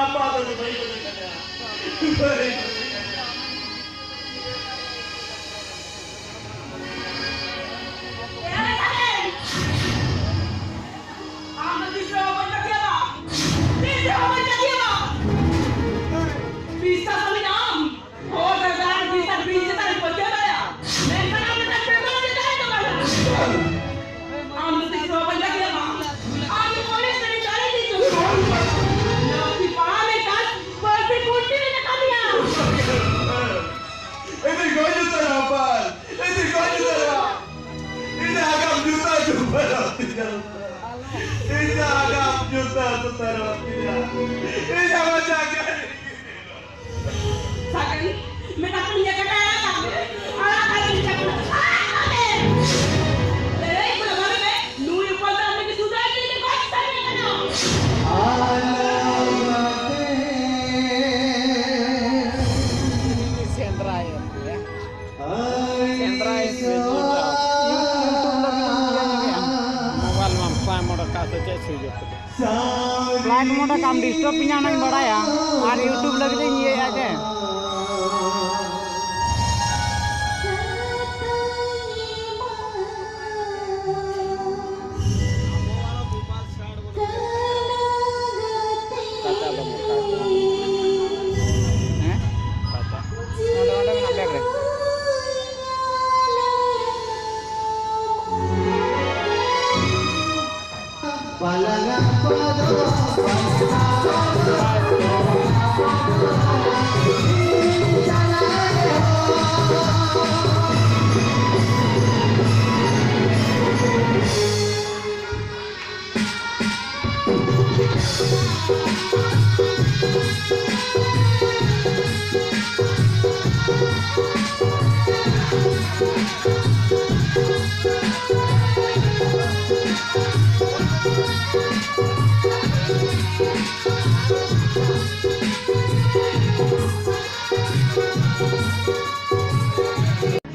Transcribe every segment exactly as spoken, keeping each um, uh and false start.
ᱟᱯᱟ ᱫᱚ ᱵᱟᱹᱧ ᱵᱩᱡᱷᱟᱹᱣ ᱫᱟᱲᱮᱭᱟᱜᱼᱟ᱾ ᱵᱟᱹᱧ ᱵᱩᱡᱷᱟᱹᱣ ᱫᱟᱲᱮᱭᱟᱜᱼᱟ᱾ ᱟᱢ ᱫᱚ ᱛᱤᱥ ᱨᱮᱦᱚᱸ ᱵᱟᱹᱧ ᱯᱟᱹᱛᱭᱟᱹᱣᱟ᱾ ᱛᱤᱥ ᱨᱮᱦᱚᱸ ᱵᱟᱹᱧ ᱯᱟᱹᱛᱭᱟᱹᱣᱟ᱾ ᱵᱤᱥᱥᱟᱥ ᱟᱹᱱᱤᱡ ᱟᱢ᱾ ᱦᱚᱲ ᱫᱚ ᱫᱟᱬᱟᱱ ᱵᱤᱥ ᱟᱨ ᱵᱤᱧ ᱪᱮᱛᱟᱱ ᱨᱮ ᱯᱟᱹᱛᱭᱟᱹᱣ ᱫᱟᱲᱮᱭᱟᱜᱼᱟ, ᱢᱮᱱᱠᱷᱟᱱ ᱟᱢ ᱞᱮᱠᱟᱱ ᱯᱮᱲᱟ ᱪᱮᱛᱟᱱ ᱨᱮ ᱫᱚ ᱵᱟᱝᱟ᱾ ᱟᱢ ᱫᱚ ᱛᱤᱥ ᱦᱚᱸ ᱵᱟᱹᱧ ᱯᱟᱹᱛᱭᱟᱹᱣ ᱟᱢᱟ᱾ ᱟᱢ ᱫᱚ ᱯᱚᱨᱤᱥᱛᱷᱤᱛᱤ ᱫᱟᱲᱮ ᱜᱮ ᱪᱚᱝ᱾ ᱞᱟᱹᱠᱛᱤ ᱯᱟᱲᱟᱣ ᱞᱮᱱᱠᱷᱟᱱ ᱯᱟᱹᱨᱥᱤ ᱠᱩᱱᱴᱤ ᱨᱮ ᱠᱟᱹᱢᱤᱭᱟ᱾ ᱤᱧ ᱫᱚ ᱜᱚᱡ ᱩᱛᱟᱹᱨᱟ, ᱵᱟᱯ᱾ ᱤᱧ ᱫᱚ ᱜᱚᱡ ᱩᱛᱟᱹᱨᱟ᱾ ᱤᱧ ᱫᱚ ᱟᱜᱟᱢ ᱡᱩᱛᱟᱹ ᱩᱛᱟᱹᱨᱚᱜ ᱛᱤᱧᱟ᱾ ᱤᱧ ᱫᱚ ᱟᱜᱟᱢ ᱡᱩᱛᱟᱹ ᱩᱛᱟᱹᱨᱚᱜ ᱛᱤᱧᱟ᱾ ᱤᱧ ᱟᱢᱟᱜ ᱡᱟᱭᱜᱟ ᱨᱮ ᱥᱟᱜᱮᱱ, ᱢᱮᱛᱟ ᱠᱚᱣᱟᱧ ᱡᱮ ᱠᱟᱴᱟ ᱟᱲᱟᱜ ᱠᱟᱜ ᱢᱮ᱾ ᱟᱲᱟᱜ ᱠᱟᱜ ᱢᱮ, ᱢᱮᱛᱟ ᱠᱚᱣᱟ, ᱟᱲᱟᱜ ᱠᱟᱜ ᱢᱮ᱾ ᱮᱭ, ᱠᱚᱲᱟ, ᱵᱟᱹᱜᱤ ᱢᱮ᱾ ᱱᱩᱭ ᱩᱯᱚᱨ ᱫᱚ ᱟᱢ ᱞᱟᱹᱜᱤᱫ ᱥᱩᱫᱷᱟᱹ ᱟᱹᱠᱷᱨᱤᱧ ᱛᱮ ᱜᱚᱡ ᱥᱟᱱᱟᱭᱮ ᱠᱟᱱᱟ᱾ ᱥᱮᱸᱫᱽᱨᱟᱭᱮᱫ ᱯᱮᱭᱟ᱾ ᱥᱮᱸᱫᱽᱨᱟᱭᱮᱫ ᱯᱮᱭᱟ᱾ YouTube ᱞᱟᱹᱜᱤᱫ ᱤᱭᱟᱹ ᱧᱚᱜ ᱮᱢ᱾ ᱢᱳᱵᱟᱭᱤᱞ ᱢᱟᱢ ᱯᱟᱭ ᱢᱚᱰᱚᱠ ᱠᱟᱜ ᱥᱮ ᱪᱮᱫ ᱥᱩᱭ ᱡᱚᱛᱚ? ᱯᱷᱞᱟᱭᱤᱴ ᱢᱳᱰ ᱨᱮ ᱠᱟᱢ ᱰᱤᱥᱴᱟᱨᱵ ᱤᱧᱟ ᱚᱱᱟᱧ ᱵᱟᱲᱟᱭᱟ, ᱟᱨ YouTube ᱞᱟᱹᱜᱤᱫ ᱤᱧ ᱤᱭᱟᱹᱭᱟ ᱡᱮ᱾ ᱠᱟᱴᱟ ᱫᱚ ᱢᱚᱴᱟ ᱜᱮᱭᱟ᱾ ᱦᱮᱸ? ᱠᱟᱴᱟ᱾ ᱚᱸᱰᱮ, ᱚᱸᱰᱮ ᱢᱮᱱᱟᱜ ᱵᱮᱜᱽ ᱨᱮ᱾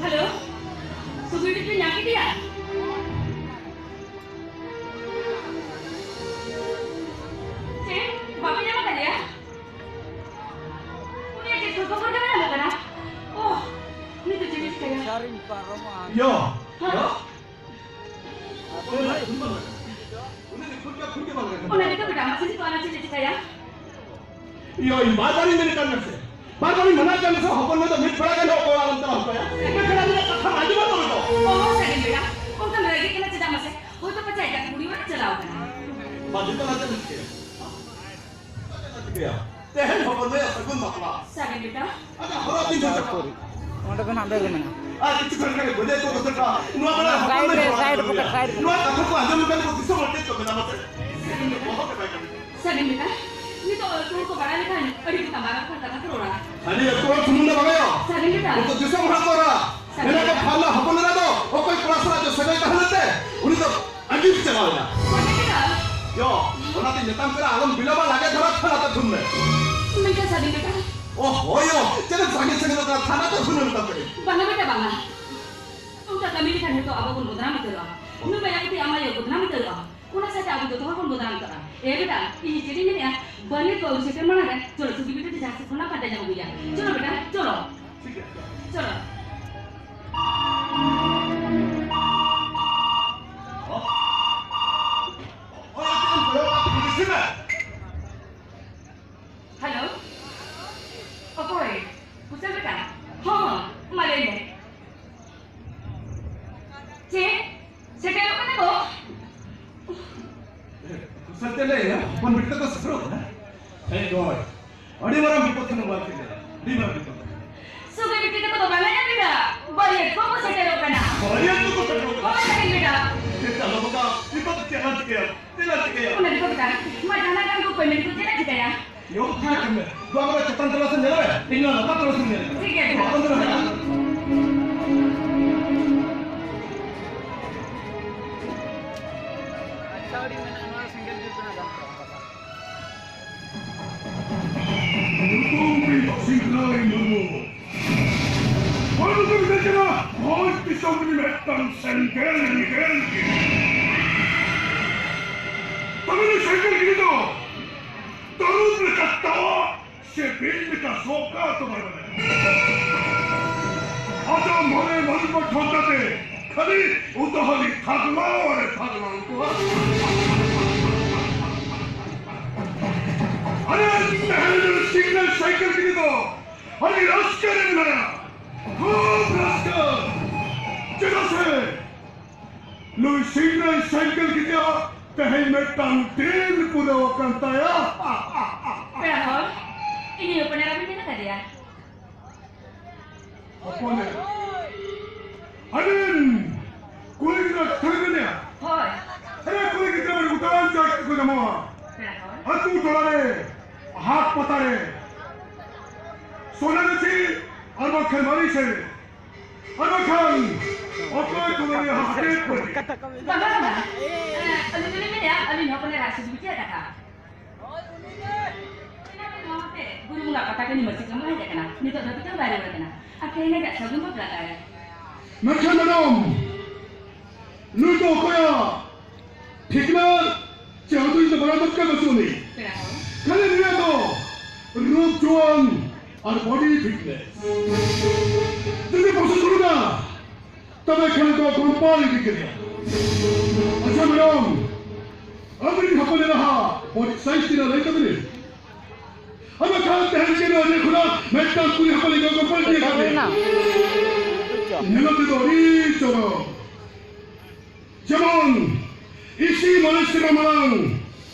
ᱦᱮᱞᱳ, ᱥᱩᱵᱤᱨ ᱯᱮ ᱧᱟᱢ ᱠᱮᱫᱮᱭᱟ? ᱪᱮᱫ? ᱵᱟᱯᱮ ᱧᱟᱢ ᱟᱠᱟᱫᱮᱭᱟ? ᱭᱚ, ᱦᱮᱸ? ᱭᱚ᱾ ᱚᱱᱟ ᱜᱮᱛᱚ ᱵᱮᱴᱟ, ᱢᱟᱥᱮ ᱱᱤᱛᱚᱜ ᱟᱞᱟᱝ ᱪᱮᱫ ᱞᱮ ᱪᱤᱠᱟᱹᱭᱟ? ᱭᱚ, ᱤᱧ ᱵᱟᱨ ᱵᱟᱨᱤᱧ ᱢᱮᱱᱮᱫ ᱠᱟᱱ ᱢᱮᱥᱮ, ᱵᱟᱨ ᱵᱟᱨᱤᱧ ᱢᱟᱱᱟᱣ ᱠᱟᱱ ᱢᱮᱥᱮ, ᱦᱚᱯᱚᱱ ᱢᱟᱹᱭ ᱫᱚ ᱢᱤᱫ ᱵᱮᱲᱟ ᱜᱟᱱ ᱦᱚᱸ ᱚᱲᱟᱜ ᱟᱞᱚᱢ ᱪᱟᱞᱟᱣ ᱦᱚᱪᱚᱭᱟ᱾ ᱮᱱᱠᱷᱟᱱ ᱟᱹᱵᱤᱱᱟᱜ ᱠᱟᱛᱷᱟ ᱟᱸᱡᱚᱢ ᱢᱟ ᱛᱚᱵᱮ ᱛᱚ᱾ ᱚᱦᱚ, ᱥᱟᱹᱨᱤ ᱵᱮᱴᱟ, ᱚᱱᱠᱟᱢ ᱨᱟᱹᱜᱤᱜ ᱠᱟᱱᱟ ᱪᱮᱫᱟᱜ ᱢᱟᱥᱮ? ᱦᱳᱭᱛᱳ ᱯᱟᱪᱮ ᱟᱡᱟᱜ ᱠᱩᱲᱤ ᱚᱲᱟᱜ ᱪᱟᱞᱟᱣ ᱠᱟᱱᱟ᱾ ᱵᱟᱹᱡᱩ ᱛᱟᱞᱟ ᱪᱮᱫ ᱮᱢ ᱪᱤᱠᱟᱹᱭᱟ? ᱪᱮᱫ ᱮᱢ ᱪᱤᱠᱟᱹᱭᱟ? ᱛᱮᱦᱮᱧ ᱦᱚᱯᱚᱱ ᱢᱟᱹᱭᱟᱜ ᱥᱟᱹᱜᱩᱱ ᱵᱟᱯᱞᱟ᱾ ᱥᱟᱹᱨᱤ ᱵᱮᱴᱟ᱾ ᱟᱪᱪᱷᱟ, ᱦᱚᱨᱚᱜ ᱪᱤᱱ ᱡᱚᱛᱚ᱾ ᱚᱸᱰᱮ ᱫᱚ ᱱᱟᱦᱟᱜ ᱵᱮᱜᱽ ᱢᱮᱱᱟᱜᱼᱟ᱾ ᱟᱨ ᱠᱤᱪᱷᱩ ᱠᱷᱚᱱ ᱜᱮ ᱵᱟᱹᱡᱟᱹᱭ ᱠᱚ ᱠᱚ ᱥᱮᱴᱟ᱾ ᱱᱚᱣᱟ ᱵᱮᱲᱟ ᱦᱚᱯᱚᱱ ᱥᱟᱭᱤᱰ ᱢᱟᱹᱭ ᱨᱮ, ᱠᱚᱲᱟ ᱥᱟᱭᱤᱰ ᱠᱟᱱ ᱯᱚᱠᱮᱴ, ᱜᱮᱭᱟ᱾ Side pocket. ᱱᱚᱣᱟ ᱠᱟᱛᱷᱟ ᱠᱚ ᱟᱸᱡᱚᱢ ᱞᱮᱠᱷᱟᱱ ᱠᱚ ᱫᱤᱥᱚᱢ ᱦᱚᱲ ᱪᱮᱫ ᱠᱚ ᱢᱮᱱᱟ ᱢᱟᱥᱮ? ᱵᱚᱦᱚᱜ ᱜᱮ ᱵᱟᱭ ᱠᱟᱹᱢᱤ᱾ ᱥᱟᱹᱨᱤ ᱵᱮᱴᱟ, ᱱᱤᱛᱚᱜ ᱚᱲᱟᱜ ᱠᱚ ᱵᱟᱲᱟᱭ ᱞᱮᱠᱷᱟᱱ ᱟᱹᱰᱤ ᱠᱚ ᱛᱟᱢᱵᱟ ᱨᱚᱲᱟ, ᱠᱟᱛᱷᱟ ᱠᱚ ᱨᱚᱲᱟ᱾ ᱟᱹᱰᱤ ᱟᱹᱛᱩ ᱦᱚᱲ ᱥᱩᱢᱩᱝ ᱫᱚ ᱵᱟᱝ ᱭᱚ᱾ ᱥᱟᱹᱨᱤ ᱵᱮᱴᱟ᱾ ᱩᱱᱠᱩ ᱫᱤᱥᱚᱢ ᱦᱚᱲ ᱠᱚ ᱨᱚᱲᱟ᱾ ᱥᱟᱹᱨᱤ ᱢᱮᱱᱟ ᱠᱚ ᱵᱮᱴᱟ᱾ ᱯᱷᱟᱞᱱᱟ ᱦᱚᱯᱚᱱ ᱮᱨᱟ ᱫᱚ ᱚᱠᱚᱭ ᱠᱚᱲᱟ ᱥᱟᱞᱟᱜ ᱪᱚ ᱥᱟᱹᱜᱟᱹᱭ ᱛᱟᱦᱮᱸ ᱞᱮᱱᱛᱮ ᱩᱱᱤ ᱫᱚ ᱟᱹᱜᱤᱨ ᱪᱟᱞᱟᱣ ᱮᱱᱟ᱾ ᱥᱟᱹᱨᱤ ᱵᱮᱴᱟ᱾ ᱭᱚ, ᱚᱱᱟᱛᱮ ᱢᱮᱛᱟᱢ ᱠᱟᱱᱟ ᱟᱞᱚᱢ ᱵᱤᱞᱚᱢᱟ, ᱞᱟᱜᱮ ᱫᱷᱟᱨᱟ ᱛᱷᱟᱱᱟ ᱛᱮ ᱯᱷᱳᱱ ᱢᱮ᱾ ᱢᱮᱱᱠᱷᱟᱱ ᱥᱟᱹᱨᱤ ᱵᱮᱴᱟ᱾ ᱚ ᱦᱳᱭ ᱭᱚ, ᱪᱮᱫ ᱮᱢ ᱥᱟᱺᱜᱤᱧ ᱥᱟᱺᱜᱤᱧ ᱠᱟᱱᱟ, ᱛᱷᱟᱱᱟ ᱛᱮ ᱯᱷᱳᱱ ᱢᱮ ᱢᱮᱛᱟᱢ ᱠᱟᱹᱱᱟᱹᱧ᱾ ᱵᱟᱝᱟ ᱵᱮᱴᱟ ᱵᱟᱝᱟ᱾ ᱚᱱᱠᱟ ᱠᱟᱹᱢᱤ ᱞᱮᱠᱷᱟᱱ ᱱᱤᱛᱚᱜ ᱟᱵᱚ ᱵᱚᱱ ᱵᱚᱫᱱᱟᱢ ᱩᱛᱟᱹᱨᱚᱜᱼᱟ᱾ ᱱᱩᱭ ᱢᱟᱭᱟᱯᱟᱛᱤ ᱟᱢ ᱟᱭᱳ ᱵᱚᱫᱱᱟᱢ ᱩᱛᱟᱹᱨᱚᱜᱼᱟ᱾ ᱚᱱᱟ ᱥᱟᱶᱛᱮ ᱟᱵᱚ ᱡᱚᱛᱚ ᱦᱚᱲ ᱵᱚᱱ ᱵᱚᱫᱱᱟᱢ ᱩᱛᱟᱹᱨᱚᱜᱼᱟ᱾ ᱮ ᱵᱮᱴᱟ, ᱤᱧ ᱪᱮᱫ ᱤᱧ ᱢᱮᱱᱮᱫᱼᱟ, ᱵᱟᱹᱨᱭᱟᱹᱛ ᱠᱚ ᱟᱹᱜᱩ ᱥᱮᱴᱮᱨ ᱢᱟᱲᱟᱝ ᱨᱮ ᱪᱚᱞᱚ ᱥᱩᱜᱤ ᱵᱮᱴᱟ ᱡᱟᱦᱟᱸ ᱥᱮᱫ ᱠᱷᱚᱱᱟᱜ ᱯᱟᱸᱡᱟ ᱧᱟᱢ ᱟᱹᱜᱩᱭᱟ᱾ ᱪᱚᱞᱚ ᱵᱮᱴᱟ, ᱪᱚᱞᱚ᱾ ᱴᱷᱤᱠ ᱜᱮᱭᱟ᱾ ᱪᱚᱞᱚ᱾ ᱦᱮᱞᱳ, ᱚᱠᱚᱭ? ᱠᱩᱥᱟᱞ ᱵᱮᱴᱟ? ᱦᱚᱸ, ᱦᱚᱸ, ᱢᱟ ᱞᱟᱹᱭ ᱢᱮ᱾ ᱪᱮᱫ? ᱥᱮᱴᱮᱨᱚᱜ ᱠᱟᱱᱟ ᱠᱚ? ᱠᱩᱥᱟᱞ ᱪᱮᱫ ᱞᱟᱹᱭ ᱦᱚᱯᱚᱱ ᱵᱤᱴᱤ ᱛᱟᱠᱚ ᱥᱮᱴᱮᱨᱚᱜ ᱠᱟᱱᱟ? ᱦᱮᱸ, ᱜᱚᱭ᱾ ᱟᱹᱰᱤ ᱢᱟᱨᱟᱝ ᱵᱤᱯᱚᱫ ᱠᱷᱚᱱ ᱵᱟᱧᱪᱟᱣ ᱠᱮᱫᱟ᱾ ᱟᱹᱰᱤ ᱢᱟᱨᱟᱝ ᱵᱤᱯᱚᱫ᱾ ᱥᱩᱜᱤ ᱵᱤᱴᱤ ᱛᱟᱠᱚ ᱫᱚ ᱵᱟᱝᱟ ᱭᱟ ᱵᱮᱴᱟ, ᱵᱟᱹᱨᱭᱟᱹᱛ ᱠᱚᱠᱚ ᱥᱮᱴᱮᱨᱚᱜ ᱠᱟᱱᱟ᱾ ᱵᱟᱹᱨᱭᱟᱹᱛ ᱠᱚᱠᱚ ᱥᱮᱴᱮᱨᱚᱜ ᱠᱟᱱᱟ? ᱦᱳᱭ, ᱥᱟᱹᱨᱤ ᱵᱮᱴᱟ᱾ ᱪᱮᱫ ᱟᱞᱚ ᱵᱟᱠᱟ, ᱵᱤᱯᱚᱫ ᱪᱮᱫ ᱞᱟᱝ ᱪᱤᱠᱟᱹᱭᱟ? ᱪᱮᱫ ᱞᱟᱝ ᱪᱤᱠᱟᱹᱭᱟ? ᱚᱱᱟ ᱜᱮᱛᱚ ᱵᱮᱴᱟ, ᱢᱟ ᱡᱟᱦᱟᱱᱟᱜ ᱠᱟᱱ ᱠᱚ ᱯᱮᱢᱮᱱᱴ ᱠᱚ ᱪᱮᱫ ᱞᱟᱝ ᱪᱤᱠᱟᱹᱭᱟ? ᱭᱚ, ᱪᱮᱫ ᱮᱢ ᱢᱮᱱ? ᱫᱩ ᱟᱢ ᱪᱮᱛᱟᱱ ᱛᱚᱞᱟ ᱥᱮᱫ ᱧᱮᱞ ᱢᱮ, ᱤᱧ ᱱᱚᱣᱟ ᱞᱟᱛᱟᱨ ᱛᱚᱞᱟ ᱥᱮᱫ ᱧᱮᱞ ᱢᱮ᱾ ᱴᱷᱤᱠ ᱜᱮᱭᱟ, ᱴᱷᱤᱠ ᱜᱮᱭᱟ᱾ ᱵᱟᱠᱚ ᱧᱮᱞ ᱢᱮ᱾ ᱟᱪᱪᱷᱟ, ᱟᱹᱰᱤ ᱢᱮᱱᱟᱜᱼᱟ, ᱱᱚᱣᱟ ᱥᱮᱸᱜᱮᱞ ᱡᱩᱞ ᱨᱮᱱᱟᱜ ᱜᱟᱱ ᱠᱚᱜᱼᱟ᱾ ᱧᱩᱛᱩᱢ ᱛᱤᱧ ᱥᱤᱝᱨᱟᱹᱭ ᱢᱩᱨᱢᱩ᱾ ᱦᱚᱲ ᱫᱚᱠᱚ ᱢᱮᱛᱟᱜ ᱠᱟᱱᱟ ᱵᱷᱚᱸᱡᱽ ᱫᱤᱥᱚᱢ ᱨᱤᱱᱤᱡ ᱢᱤᱫᱴᱟᱝ ᱥᱮᱸᱜᱮᱞ ᱧᱮᱞ ᱜᱮ᱾ ᱛᱚᱵᱮ ᱱᱩᱭ ᱥᱮᱸᱜᱮᱞ ᱜᱤᱨᱤ ᱫᱚ ᱛᱟᱹᱨᱩᱵ ᱞᱮᱠᱟ ᱛᱟᱣᱟ ᱥᱮ ᱵᱤᱧ ᱞᱮᱠᱟ ᱥᱚ ᱚᱠᱟ ᱦᱚᱸᱛᱚ ᱵᱟᱭ ᱵᱟᱰᱟᱭᱟ᱾ ᱟᱫᱚ ᱢᱚᱱᱮ ᱢᱚᱱ ᱠᱚ ᱴᱷᱚᱱᱴᱟ ᱛᱮ ᱠᱷᱟᱹᱞᱤ ᱩᱛᱟᱹᱦᱟᱹᱞᱤ ᱛᱷᱟᱜᱞᱟᱣ ᱟᱨᱮ ᱛᱷᱟᱜᱞᱟᱣ ᱠᱚᱣᱟ᱾ ᱟᱨᱮ ᱛᱮᱦᱮᱧ ᱫᱚ ᱥᱤᱝᱨᱟᱹᱭ ᱥᱟᱭᱠᱮᱞ ᱠᱤᱫᱤ ᱫᱚ ᱟᱹᱰᱤ ᱨᱟᱹᱥᱠᱟᱹ ᱨᱮ ᱢᱮᱱᱟᱭᱟ, ᱠᱷᱩᱵ ᱨᱟᱹᱥᱠᱟᱹ᱾ ᱪᱮᱫᱟᱜ ᱥᱮ ᱱᱩᱭ ᱥᱤᱝᱨᱟᱹᱭ ᱥᱟᱭᱠᱮᱞ ᱠᱤᱫᱤᱭᱟᱜ ᱛᱮᱦᱮᱧ ᱢᱤᱫᱴᱟᱝ ᱰᱤᱞ ᱯᱩᱨᱟᱹᱣ ᱟᱠᱟᱱ ᱛᱟᱭᱟ᱾ ᱯᱮᱲᱟ ᱦᱚᱲ, ᱤᱧᱤᱡ ᱦᱚᱯᱚᱱ ᱮᱨᱟ ᱵᱤᱱ ᱧᱮᱞ ᱟᱠᱟᱫᱮᱭᱟ? ᱦᱚᱯᱚᱱ ᱮᱨᱟ? ᱟᱹᱵᱤᱱ ᱠᱩᱲᱤ ᱜᱤᱫᱽᱨᱟᱹ ᱠᱟᱛᱷᱟ ᱵᱤᱱ ᱢᱮᱱᱮᱫᱼᱟ? ᱦᱳᱭ᱾ ᱟᱨᱮ, ᱠᱩᱲᱤ ᱜᱤᱫᱽᱨᱟᱹ ᱢᱟ ᱜᱚᱴᱟ ᱡᱟᱭᱜᱟ ᱠᱚ ᱧᱟᱢᱚᱜᱼᱟ᱾ ᱯᱮᱲᱟ ᱦᱚᱲ᱾ ᱟᱹᱛᱩ ᱴᱚᱞᱟ ᱨᱮ, ᱦᱟᱴ ᱯᱟᱛᱟ ᱨᱮ, ᱥᱚᱱᱟ ᱜᱟᱹᱪᱷᱤ ᱟᱨ ᱵᱟᱝᱠᱷᱟᱱ ᱢᱟᱹᱨᱤᱪ ᱨᱮ, ᱟᱨ ᱵᱟᱝᱠᱷᱟᱱ ᱚᱠᱚᱭ ᱠᱚᱫᱚ ᱦᱟᱴᱮᱡ ᱠᱚᱨᱮ᱾ ᱵᱟᱝᱟ, ᱵᱟᱝᱟ᱾ ᱮ, ᱟᱹᱞᱤᱧ ᱫᱚᱞᱤᱧ ᱢᱮᱱᱮᱫᱼᱟ, ᱟᱹᱞᱤᱧ ᱦᱚᱯᱚᱱ ᱮᱨᱟ ᱥᱩᱫᱷᱩ ᱪᱮᱫ ᱠᱟᱛᱷᱟ? ᱮᱱᱟᱝ ᱨᱮ ᱱᱚᱣᱟ ᱦᱚᱛᱮ ᱵᱩᱨᱩ ᱵᱚᱸᱜᱟ ᱯᱟᱛᱟ ᱠᱟᱹᱢᱤ ᱢᱟᱹᱥᱤ ᱠᱚ ᱢᱟ ᱦᱮᱡ ᱟᱠᱟᱱᱟ, ᱱᱤᱛᱚᱜ ᱫᱷᱟᱹᱵᱤᱡ ᱛᱮ ᱵᱟᱭ ᱨᱩᱣᱟᱹᱲ ᱠᱟᱱᱟ᱾ ᱟᱨ ᱛᱮᱦᱮᱧ ᱟᱡᱟᱜ ᱥᱟᱹᱜᱩᱱ ᱵᱟᱯᱞᱟ ᱛᱟᱭ᱾ ᱢᱮᱱᱠᱷᱟᱱ ᱢᱮᱰᱟᱢ, ᱱᱩᱭ ᱫᱚ ᱚᱠᱚᱭᱟᱜ ᱴᱷᱤᱠᱱᱟ ᱪᱮ ᱦᱩᱫᱤᱥ ᱫᱚ ᱵᱟᱲᱟᱭ ᱫᱚᱨᱠᱟᱨ ᱵᱟᱹᱪᱩᱜ ᱟᱹᱱᱤᱡ᱾ ᱯᱮᱲᱟ ᱦᱚᱲ᱾ ᱠᱷᱟᱹᱞᱤ ᱱᱩᱭᱟᱜ ᱫᱚ ᱨᱩᱯ ᱡᱩᱣᱟᱹᱱ ᱟᱨ body fitness᱾ ᱡᱩᱫᱤ ᱯᱚᱥᱚᱸᱫ ᱦᱩᱭᱩᱜᱼᱟ, ᱛᱚᱵᱮ ᱠᱷᱟᱱ ᱫᱚ ᱜᱚᱢᱯᱟᱞ ᱤᱫᱤ ᱠᱮᱫᱮᱭᱟ᱾ ᱟᱪᱪᱷᱟ ᱢᱮᱰᱟᱢ, ᱟᱵᱤᱱ ᱦᱚᱯᱚᱱ ᱮᱨᱟ ᱦᱟᱜ body size ᱛᱤᱱᱟᱹᱜ ᱞᱟᱹᱭ ᱛᱟᱵᱤᱱ? ᱟᱫᱚ ᱠᱷᱟᱱ ᱛᱮᱦᱮᱧ ᱜᱮ ᱱᱚᱣᱟ ᱠᱷᱚᱱᱟᱜ ᱢᱤᱫᱴᱟᱝ ᱠᱩᱲᱤ ᱦᱚᱯᱚᱱ ᱤᱧ ᱜᱚᱢᱯᱟᱞ ᱤᱫᱤ ᱠᱟᱫᱮᱭᱟ᱾ ᱧᱮᱞᱚᱜ ᱛᱮᱫᱚ ᱟᱹᱰᱤ ᱪᱚᱨᱚᱠ᱾ ᱡᱮᱢᱚᱱ ᱤᱥᱤ ᱢᱚᱬᱮ ᱥᱮᱨᱢᱟ ᱢᱟᱲᱟᱝ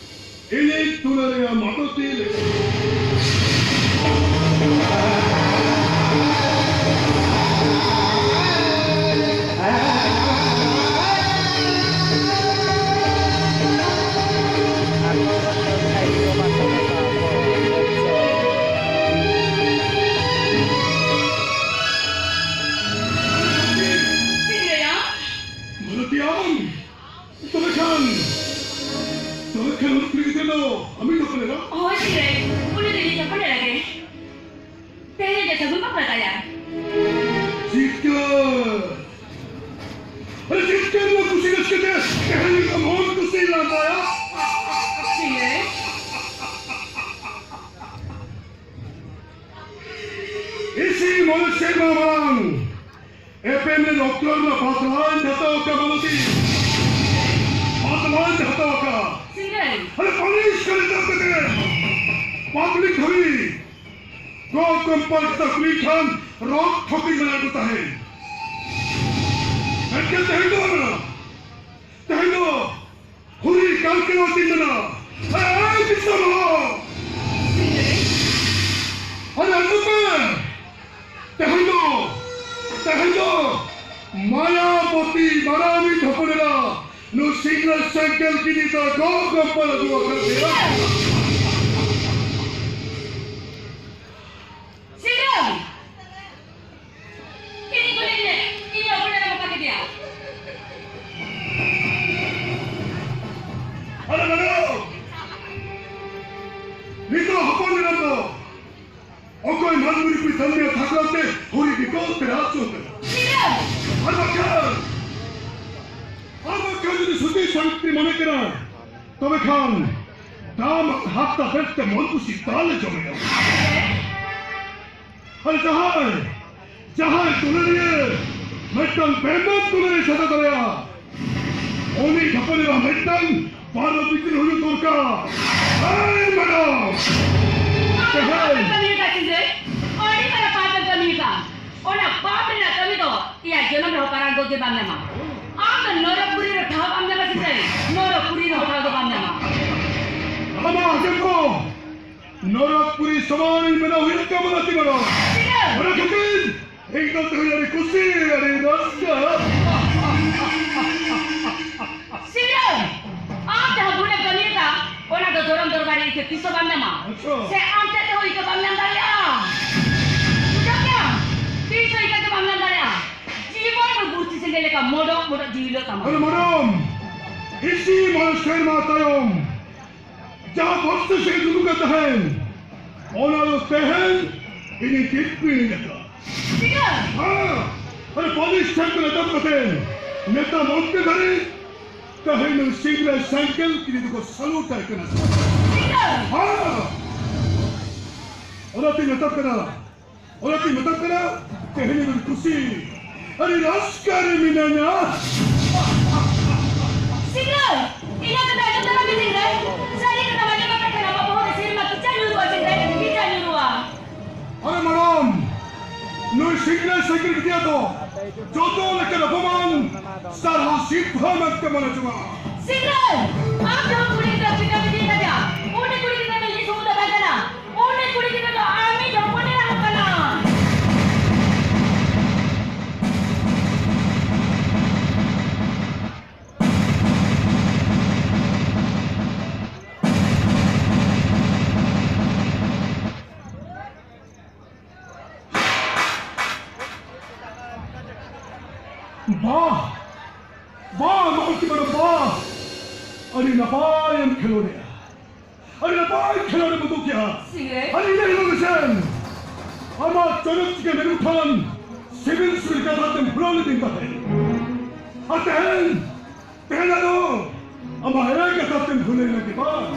ᱤᱧᱤᱡ ᱫᱩᱞᱟᱹᱲᱤᱭᱟᱹ ᱢᱟᱞᱚᱛᱤ ᱞᱮᱠᱟ᱾ ᱢᱟᱞᱚᱛᱤ ᱟᱢ? ᱛᱚᱵᱮ ᱠᱷᱟᱱ, ᱛᱚᱵᱮ ᱠᱷᱟᱱ ᱩᱱᱤ ᱠᱩᱲᱤ ᱜᱤᱫᱽᱨᱟᱹ ᱫᱚ ᱟᱢᱤᱡ ᱦᱚᱯᱚᱱ ᱮᱨᱟ? ᱦᱳᱭ ᱥᱤᱨᱟᱹᱭ, ᱩᱱᱤ ᱫᱚ ᱤᱧᱤᱡ ᱦᱚᱯᱚᱱ ᱮᱨᱟ ᱜᱮ᱾ ᱛᱮᱦᱮᱧ ᱜᱮ ᱥᱟᱹᱜᱩᱱ ᱵᱟᱯᱞᱟ ᱛᱟᱭᱟ᱾ ᱪᱤᱛᱠᱟᱹᱨ! ᱟᱨᱮ ᱪᱤᱛᱠᱟᱹᱨ ᱱᱚᱣᱟ ᱠᱩᱥᱤ ᱨᱟᱹᱥᱠᱟᱹ ᱛᱮ ᱛᱮᱦᱮᱧ ᱜᱮ ᱢᱚᱱ ᱠᱩᱥᱤ ᱞᱟᱸᱫᱟᱭᱟ᱾ ᱥᱤᱨᱟᱹᱭ᱾ ᱤᱥᱤ ᱢᱚᱬᱮ ᱥᱮᱨᱢᱟ ᱢᱟᱲᱟᱝ ᱰᱚᱠᱴᱚᱨ ᱨᱮᱱᱟᱜ ᱵᱟᱫᱞᱟᱧ ᱦᱟᱛᱟᱣ ᱟᱠᱟᱫ ᱢᱟᱞᱚᱛᱤ, ᱵᱟᱫᱞᱟᱧ ᱦᱟᱛᱟᱣ ᱟᱠᱟᱫ᱾ ᱥᱤᱝᱨᱟᱹᱭ᱾ ᱟᱨᱮ ᱯᱟᱹᱞᱤᱥ ᱠᱟᱨᱮ ᱫᱟᱵ ᱠᱟᱛᱮ ᱯᱟᱵᱽᱞᱤᱠ ᱫᱷᱟᱹᱵᱤᱡ ᱜᱚ ᱠᱚᱢᱯᱟᱞ ᱠᱟᱛᱷᱟ ᱠᱩᱞᱤ ᱠᱷᱟᱱ ᱨᱚᱠ ᱴᱷᱚᱠᱤᱧ ᱢᱮᱱᱟᱜ ᱠᱚ ᱛᱟᱦᱮᱸᱫ᱾ ᱢᱮᱱᱠᱷᱟᱱ ᱛᱮᱦᱮᱧ ᱫᱚ ᱵᱟᱝ, ᱛᱮᱦᱮᱧ ᱫᱚ ᱦᱩᱨᱤ ᱠᱟᱞᱠᱮᱞᱟ ᱛᱤᱧ ᱢᱮᱱᱟ᱾ ᱮᱭ ᱫᱤᱥᱚᱢ ᱦᱚᱲ! ᱟᱨᱮ ᱟᱸᱡᱚᱢ ᱯᱮ! ᱛᱮᱦᱮᱧ ᱫᱚ, ᱛᱮᱦᱮᱧ ᱫᱚ ᱢᱟᱭᱟᱵᱚᱛᱤ ᱢᱟᱨᱟᱝᱤᱡ ᱦᱚᱯᱚᱱ ᱮᱨᱟ ᱱᱩᱭ ᱥᱤᱝᱨᱟᱹᱭ ᱥᱟᱭᱠᱮᱞ ᱠᱤᱫᱤ ᱫᱚ ᱜᱚ ᱜᱚᱯᱚᱞ ᱟᱹᱜᱩ ᱟᱠᱟᱫ ᱯᱮᱭᱟ᱾ ᱥᱤᱝᱨᱟᱹᱭ! ᱤᱧ ᱠᱩᱞᱤ ᱢᱮ, ᱤᱧ ᱚᱠᱚᱭ ᱮᱢ ᱟᱠᱟᱫ ᱠᱮᱫᱮᱭᱟ? ᱟᱨᱮ ᱵᱟᱹᱵᱩ! ᱱᱤᱛᱚᱜ ᱦᱚᱯᱚᱱ ᱮᱨᱟ ᱫᱚ ᱚᱠᱚᱭ ᱢᱟᱱᱢᱤ ᱨᱩᱯᱤ ᱫᱟᱹᱱᱢᱤ ᱛᱷᱟᱠᱞᱟ ᱛᱮ ᱦᱩᱨᱤ ᱵᱤᱠᱚᱞ ᱛᱮ ᱨᱟᱡᱽ ᱪᱚᱞ ᱠᱟᱱᱟ᱾ ᱥᱤᱝᱨᱟᱹᱭ! ᱟᱨ ᱵᱟᱠᱷᱟᱱ, ᱟᱨ ᱵᱟᱠᱷᱟᱱ ᱡᱩᱫᱤ ᱥᱩᱛᱤ ᱥᱟᱱᱛᱤ ᱢᱚᱱᱮ ᱠᱟᱱᱟ, ᱛᱚᱵᱮ ᱠᱷᱟᱱ ᱫᱟᱢ ᱦᱟᱯᱛᱟ ᱵᱮᱨᱛᱮ ᱢᱚᱱ ᱠᱩᱥᱤ ᱫᱟᱞᱮ ᱡᱚᱢᱮᱭᱟ᱾ ᱟᱨ ᱡᱟᱦᱟᱸᱭ, ᱡᱟᱦᱟᱸᱭ ᱫᱩᱞᱟᱹᱲᱤᱭᱟᱹ ᱢᱤᱫᱴᱟᱝ ᱵᱮᱢᱟᱱ ᱫᱩᱞᱟᱹᱲᱮ ᱥᱮᱴᱮᱨ ᱫᱟᱲᱮᱭᱟᱜᱼᱟ, ᱩᱱᱤ ᱦᱚᱯᱚᱱ ᱮᱨᱟ ᱢᱤᱫᱴᱟᱝ ᱵᱟᱨᱚ ᱵᱷᱤᱛᱤᱨ ᱦᱩᱭᱩᱜ ᱫᱚᱨᱠᱟᱨ᱾ ᱦᱮᱸ, ᱢᱮᱰᱟᱢ᱾ ᱟᱹᱰᱤ ᱵᱟᱹᱲᱤᱡ ᱠᱟᱹᱢᱤ ᱟᱠᱟᱫ ᱥᱤᱝᱨᱟᱹᱭ, ᱟᱹᱰᱤ ᱢᱟᱨᱟᱝ ᱯᱟᱯ ᱮᱢ ᱠᱟᱹᱢᱤ ᱟᱠᱟᱫ᱾ ᱚᱱᱟ ᱯᱟᱯ ᱨᱮᱱᱟᱜ ᱠᱟᱹᱢᱤ ᱫᱚ ᱮᱭᱟᱭ ᱡᱚᱱᱚᱢ ᱨᱮᱦᱚᱸ ᱯᱟᱨᱟᱝ ᱫᱚ ᱜᱮ ᱵᱟᱢ ᱧᱟᱢᱟ᱾ ᱟᱢ ᱫᱚ ᱱᱚᱨᱚᱠ ᱯᱩᱨᱤ ᱨᱮ ᱴᱷᱟᱶ ᱵᱟᱢ ᱧᱟᱢᱟ ᱥᱤᱝᱨᱟᱹᱭ, ᱱᱚᱨᱚᱠ ᱯᱩᱨᱤ ᱨᱮᱦᱚᱸ ᱴᱷᱟᱶ ᱫᱚ ᱵᱟᱢ ᱧᱟᱢᱟ᱾ ᱟᱢᱟᱜ ᱟᱸᱡᱚᱢ ᱠᱚ, ᱱᱚᱨᱚᱠ ᱯᱩᱨᱤ ᱥᱚᱢᱟᱱ ᱵᱮᱱᱟᱣ ᱦᱩᱭᱩᱜ ᱛᱟᱢᱟ ᱞᱟᱹᱛᱤ ᱢᱟᱨᱟᱝ᱾ ᱥᱤᱝᱨᱟᱹᱭ! ᱚᱱᱟ ᱠᱷᱟᱹᱛᱤᱨ ᱤᱧ ᱫᱚ ᱛᱮᱦᱮᱧ ᱟᱹᱰᱤ ᱠᱩᱥᱤ, ᱟᱹᱰᱤ ᱨᱟᱹᱥᱠᱟᱹ᱾ ᱥᱤᱝᱨᱟᱹᱭ! ᱟᱢ ᱡᱟᱦᱟᱸ ᱵᱷᱩᱞᱮᱢ ᱠᱟᱹᱢᱤ ᱟᱠᱟᱫ, ᱚᱱᱟ ᱫᱚ ᱫᱷᱚᱨᱚᱢ ᱫᱚᱨᱵᱟᱨ ᱨᱮ ᱤᱠᱟᱹ ᱛᱤᱥ ᱦᱚᱸ ᱵᱟᱢ ᱧᱟᱢᱟ᱾ ᱟᱪᱪᱷᱟ᱾ ᱥᱮ ᱟᱢ ᱛᱮᱫ ᱛᱮᱦᱚᱸ ᱤᱠᱟᱹ ᱵᱟᱢ ᱧᱟᱢ ᱫᱟᱲᱮᱭᱟᱜᱼᱟ᱾ ᱵᱩᱡᱷᱟᱹᱣ ᱠᱮᱫᱟᱢ? ᱛᱤᱥ ᱦᱚᱸ ᱤᱠᱟᱹ ᱜᱮ ᱵᱟᱢ ᱧᱟᱢ ᱫᱟᱲᱮᱭᱟᱜᱼᱟ᱾ ᱡᱤᱵᱚᱱ ᱵᱷᱳᱨ ᱵᱩᱨᱪᱤ ᱥᱮᱸᱜᱮᱞ ᱞᱮᱠᱟ ᱢᱚᱰᱚᱜ ᱢᱚᱰᱚᱜ ᱡᱤᱣᱤ ᱞᱚᱜ ᱛᱟᱢᱟ᱾ ᱟᱨᱮ ᱢᱮᱰᱟᱢ, ᱤᱥᱤ ᱢᱚᱬᱮ ᱥᱮᱨᱢᱟ ᱛᱟᱭᱚᱢ ᱡᱟᱦᱟᱸ ᱵᱚᱥᱛᱩ ᱥᱮ ᱫᱩᱫᱩ ᱠᱟᱛᱷᱟᱭᱮᱱ, ᱚᱱᱟ ᱫᱚ ᱛᱮᱦᱮᱧ ᱤᱧᱤᱧ ᱛᱤᱨᱯᱤ ᱞᱮᱠᱟ᱾ ᱴᱷᱤᱠᱟ? ᱦᱮᱸ, ᱟᱨ ᱯᱟᱹᱞᱤᱥ ᱴᱷᱮᱱ ᱠᱷᱚᱱ ᱮᱛᱚᱦᱚᱵ ᱠᱟᱛᱮ ᱱᱮᱛᱟ ᱢᱚᱱᱛᱨᱤ ᱫᱷᱟᱹᱨᱤᱡ ᱛᱮᱦᱮᱧ ᱱᱩᱭ ᱥᱤᱝᱨᱟᱹᱭ ᱥᱟᱭᱠᱮᱞ ᱠᱤᱨᱤᱧ ᱫᱚᱠᱚ ᱥᱟᱞᱩᱴ ᱟᱭ ᱠᱟᱱᱟ᱾ ᱴᱷᱤᱠᱟ? ᱦᱮᱸ, ᱚᱱᱟᱛᱤᱧ ᱢᱮᱛᱟᱜ ᱠᱟᱱᱟ, ᱚᱱᱟᱛᱤᱧ ᱢᱮᱛᱟᱜ ᱠᱟᱱᱟ, ᱛᱮᱦᱮᱧ ᱫᱚ ᱠᱩᱥᱤ, ᱟᱹᱰᱤ ᱨᱟᱹᱥᱠᱟᱹ ᱨᱮ ᱢᱤᱱᱟᱹᱧᱟ᱾ ᱥᱤᱝᱨᱟᱹᱭ, ᱤᱧᱟᱹᱜ ᱠᱟᱛᱷᱟ ᱟᱸᱡᱚᱢ ᱛᱟᱵᱚᱱ ᱢᱮ ᱥᱤᱝᱨᱟᱹᱭ᱾ ᱥᱟᱹᱨᱤ ᱠᱟᱛᱷᱟ ᱟᱸᱡᱚᱢ ᱞᱮᱠᱷᱟᱱ ᱟᱢᱟᱜ ᱵᱚᱦᱚᱜ ᱨᱮ ᱥᱮᱨᱢᱟ ᱠᱤᱪᱟᱹ ᱧᱩᱨᱩᱜᱼᱟ ᱥᱤᱝᱨᱟᱹᱭ, ᱠᱤᱪᱟᱹ ᱧᱩᱨᱩᱜᱼᱟ᱾ ᱟᱨᱮ ᱢᱟᱲᱟᱝ, ᱱᱩᱭ ᱥᱤᱝᱨᱟᱹᱭ ᱥᱟᱭᱠᱮᱞ ᱜᱤᱫᱤᱭᱟᱹ ᱫᱚ ᱡᱚᱛᱚ ᱞᱮᱠᱟᱱ ᱚᱯᱚᱢᱟᱱ ᱥᱟᱨᱦᱟᱣ ᱥᱤᱨᱯᱷᱟᱹ ᱢᱮᱱᱛᱮ ᱢᱟᱱᱟᱣ ᱡᱚᱝᱟ᱾ ᱥᱤᱝᱨᱟᱹᱭ, ᱟᱢ ᱡᱟᱦᱟᱸ ᱠᱩᱲᱤ ᱜᱤᱫᱽᱨᱟᱹ ᱯᱤᱴᱟ ᱯᱤᱴᱤ ᱠᱟᱫᱮᱭᱟ, ᱩᱱᱤ ᱠᱩᱲᱤ ᱜᱤᱫᱽᱨᱟᱹ ᱫᱚ ᱤᱧ ᱥᱩᱢᱩᱝ ᱫᱚ ᱵᱟᱭ ᱠᱟᱱᱟ᱾ ᱩᱱᱤ ᱠᱩᱲᱤ ᱜᱤᱫᱽᱨᱟᱹ ᱫᱚ ᱟᱢᱤᱡ ᱦᱚᱯᱚᱱ ᱮᱨᱟ ᱦᱚᱸ ᱠᱟᱱᱟ᱾ ᱵᱟᱦ! ᱵᱟᱦ, ᱢᱟᱞᱚᱛᱤ ᱢᱮᱰᱟᱢ, ᱵᱟᱦ! ᱟᱹᱰᱤ ᱱᱟᱯᱟᱭᱮᱢ ᱠᱷᱮᱞᱳᱰᱮᱜᱼᱟ᱾ ᱟᱹᱰᱤ ᱱᱟᱯᱟᱭ ᱠᱷᱮᱞᱳᱰ ᱮᱢ ᱩᱫᱩᱜ ᱠᱮᱜᱼᱟ᱾ ᱥᱤᱝᱨᱟᱹᱭ᱾ ᱟᱨ ᱤᱱᱟᱹ ᱦᱤᱞᱳᱜ ᱜᱮᱥᱮ ᱟᱢᱟᱜ ᱪᱚᱨᱚᱠ ᱪᱤᱠᱟᱹ ᱢᱮᱱᱩ ᱴᱷᱟᱱ ᱥᱤᱵᱤᱞ ᱥᱤᱵᱤᱞ ᱠᱟᱛᱷᱟ ᱛᱮᱢ ᱵᱷᱩᱞᱟᱹᱣ ᱞᱤᱫᱤᱧ ᱛᱟᱦᱮᱸᱫ᱾ ᱟᱨ ᱛᱮᱦᱮᱧ, ᱛᱮᱦᱮᱧ ᱟᱫᱚ ᱟᱢᱟᱜ ᱮᱲᱮ ᱠᱟᱛᱷᱟ ᱛᱮᱢ ᱵᱷᱩᱞᱟᱹᱣ ᱞᱟᱹᱜᱤᱫ ᱵᱟᱝ?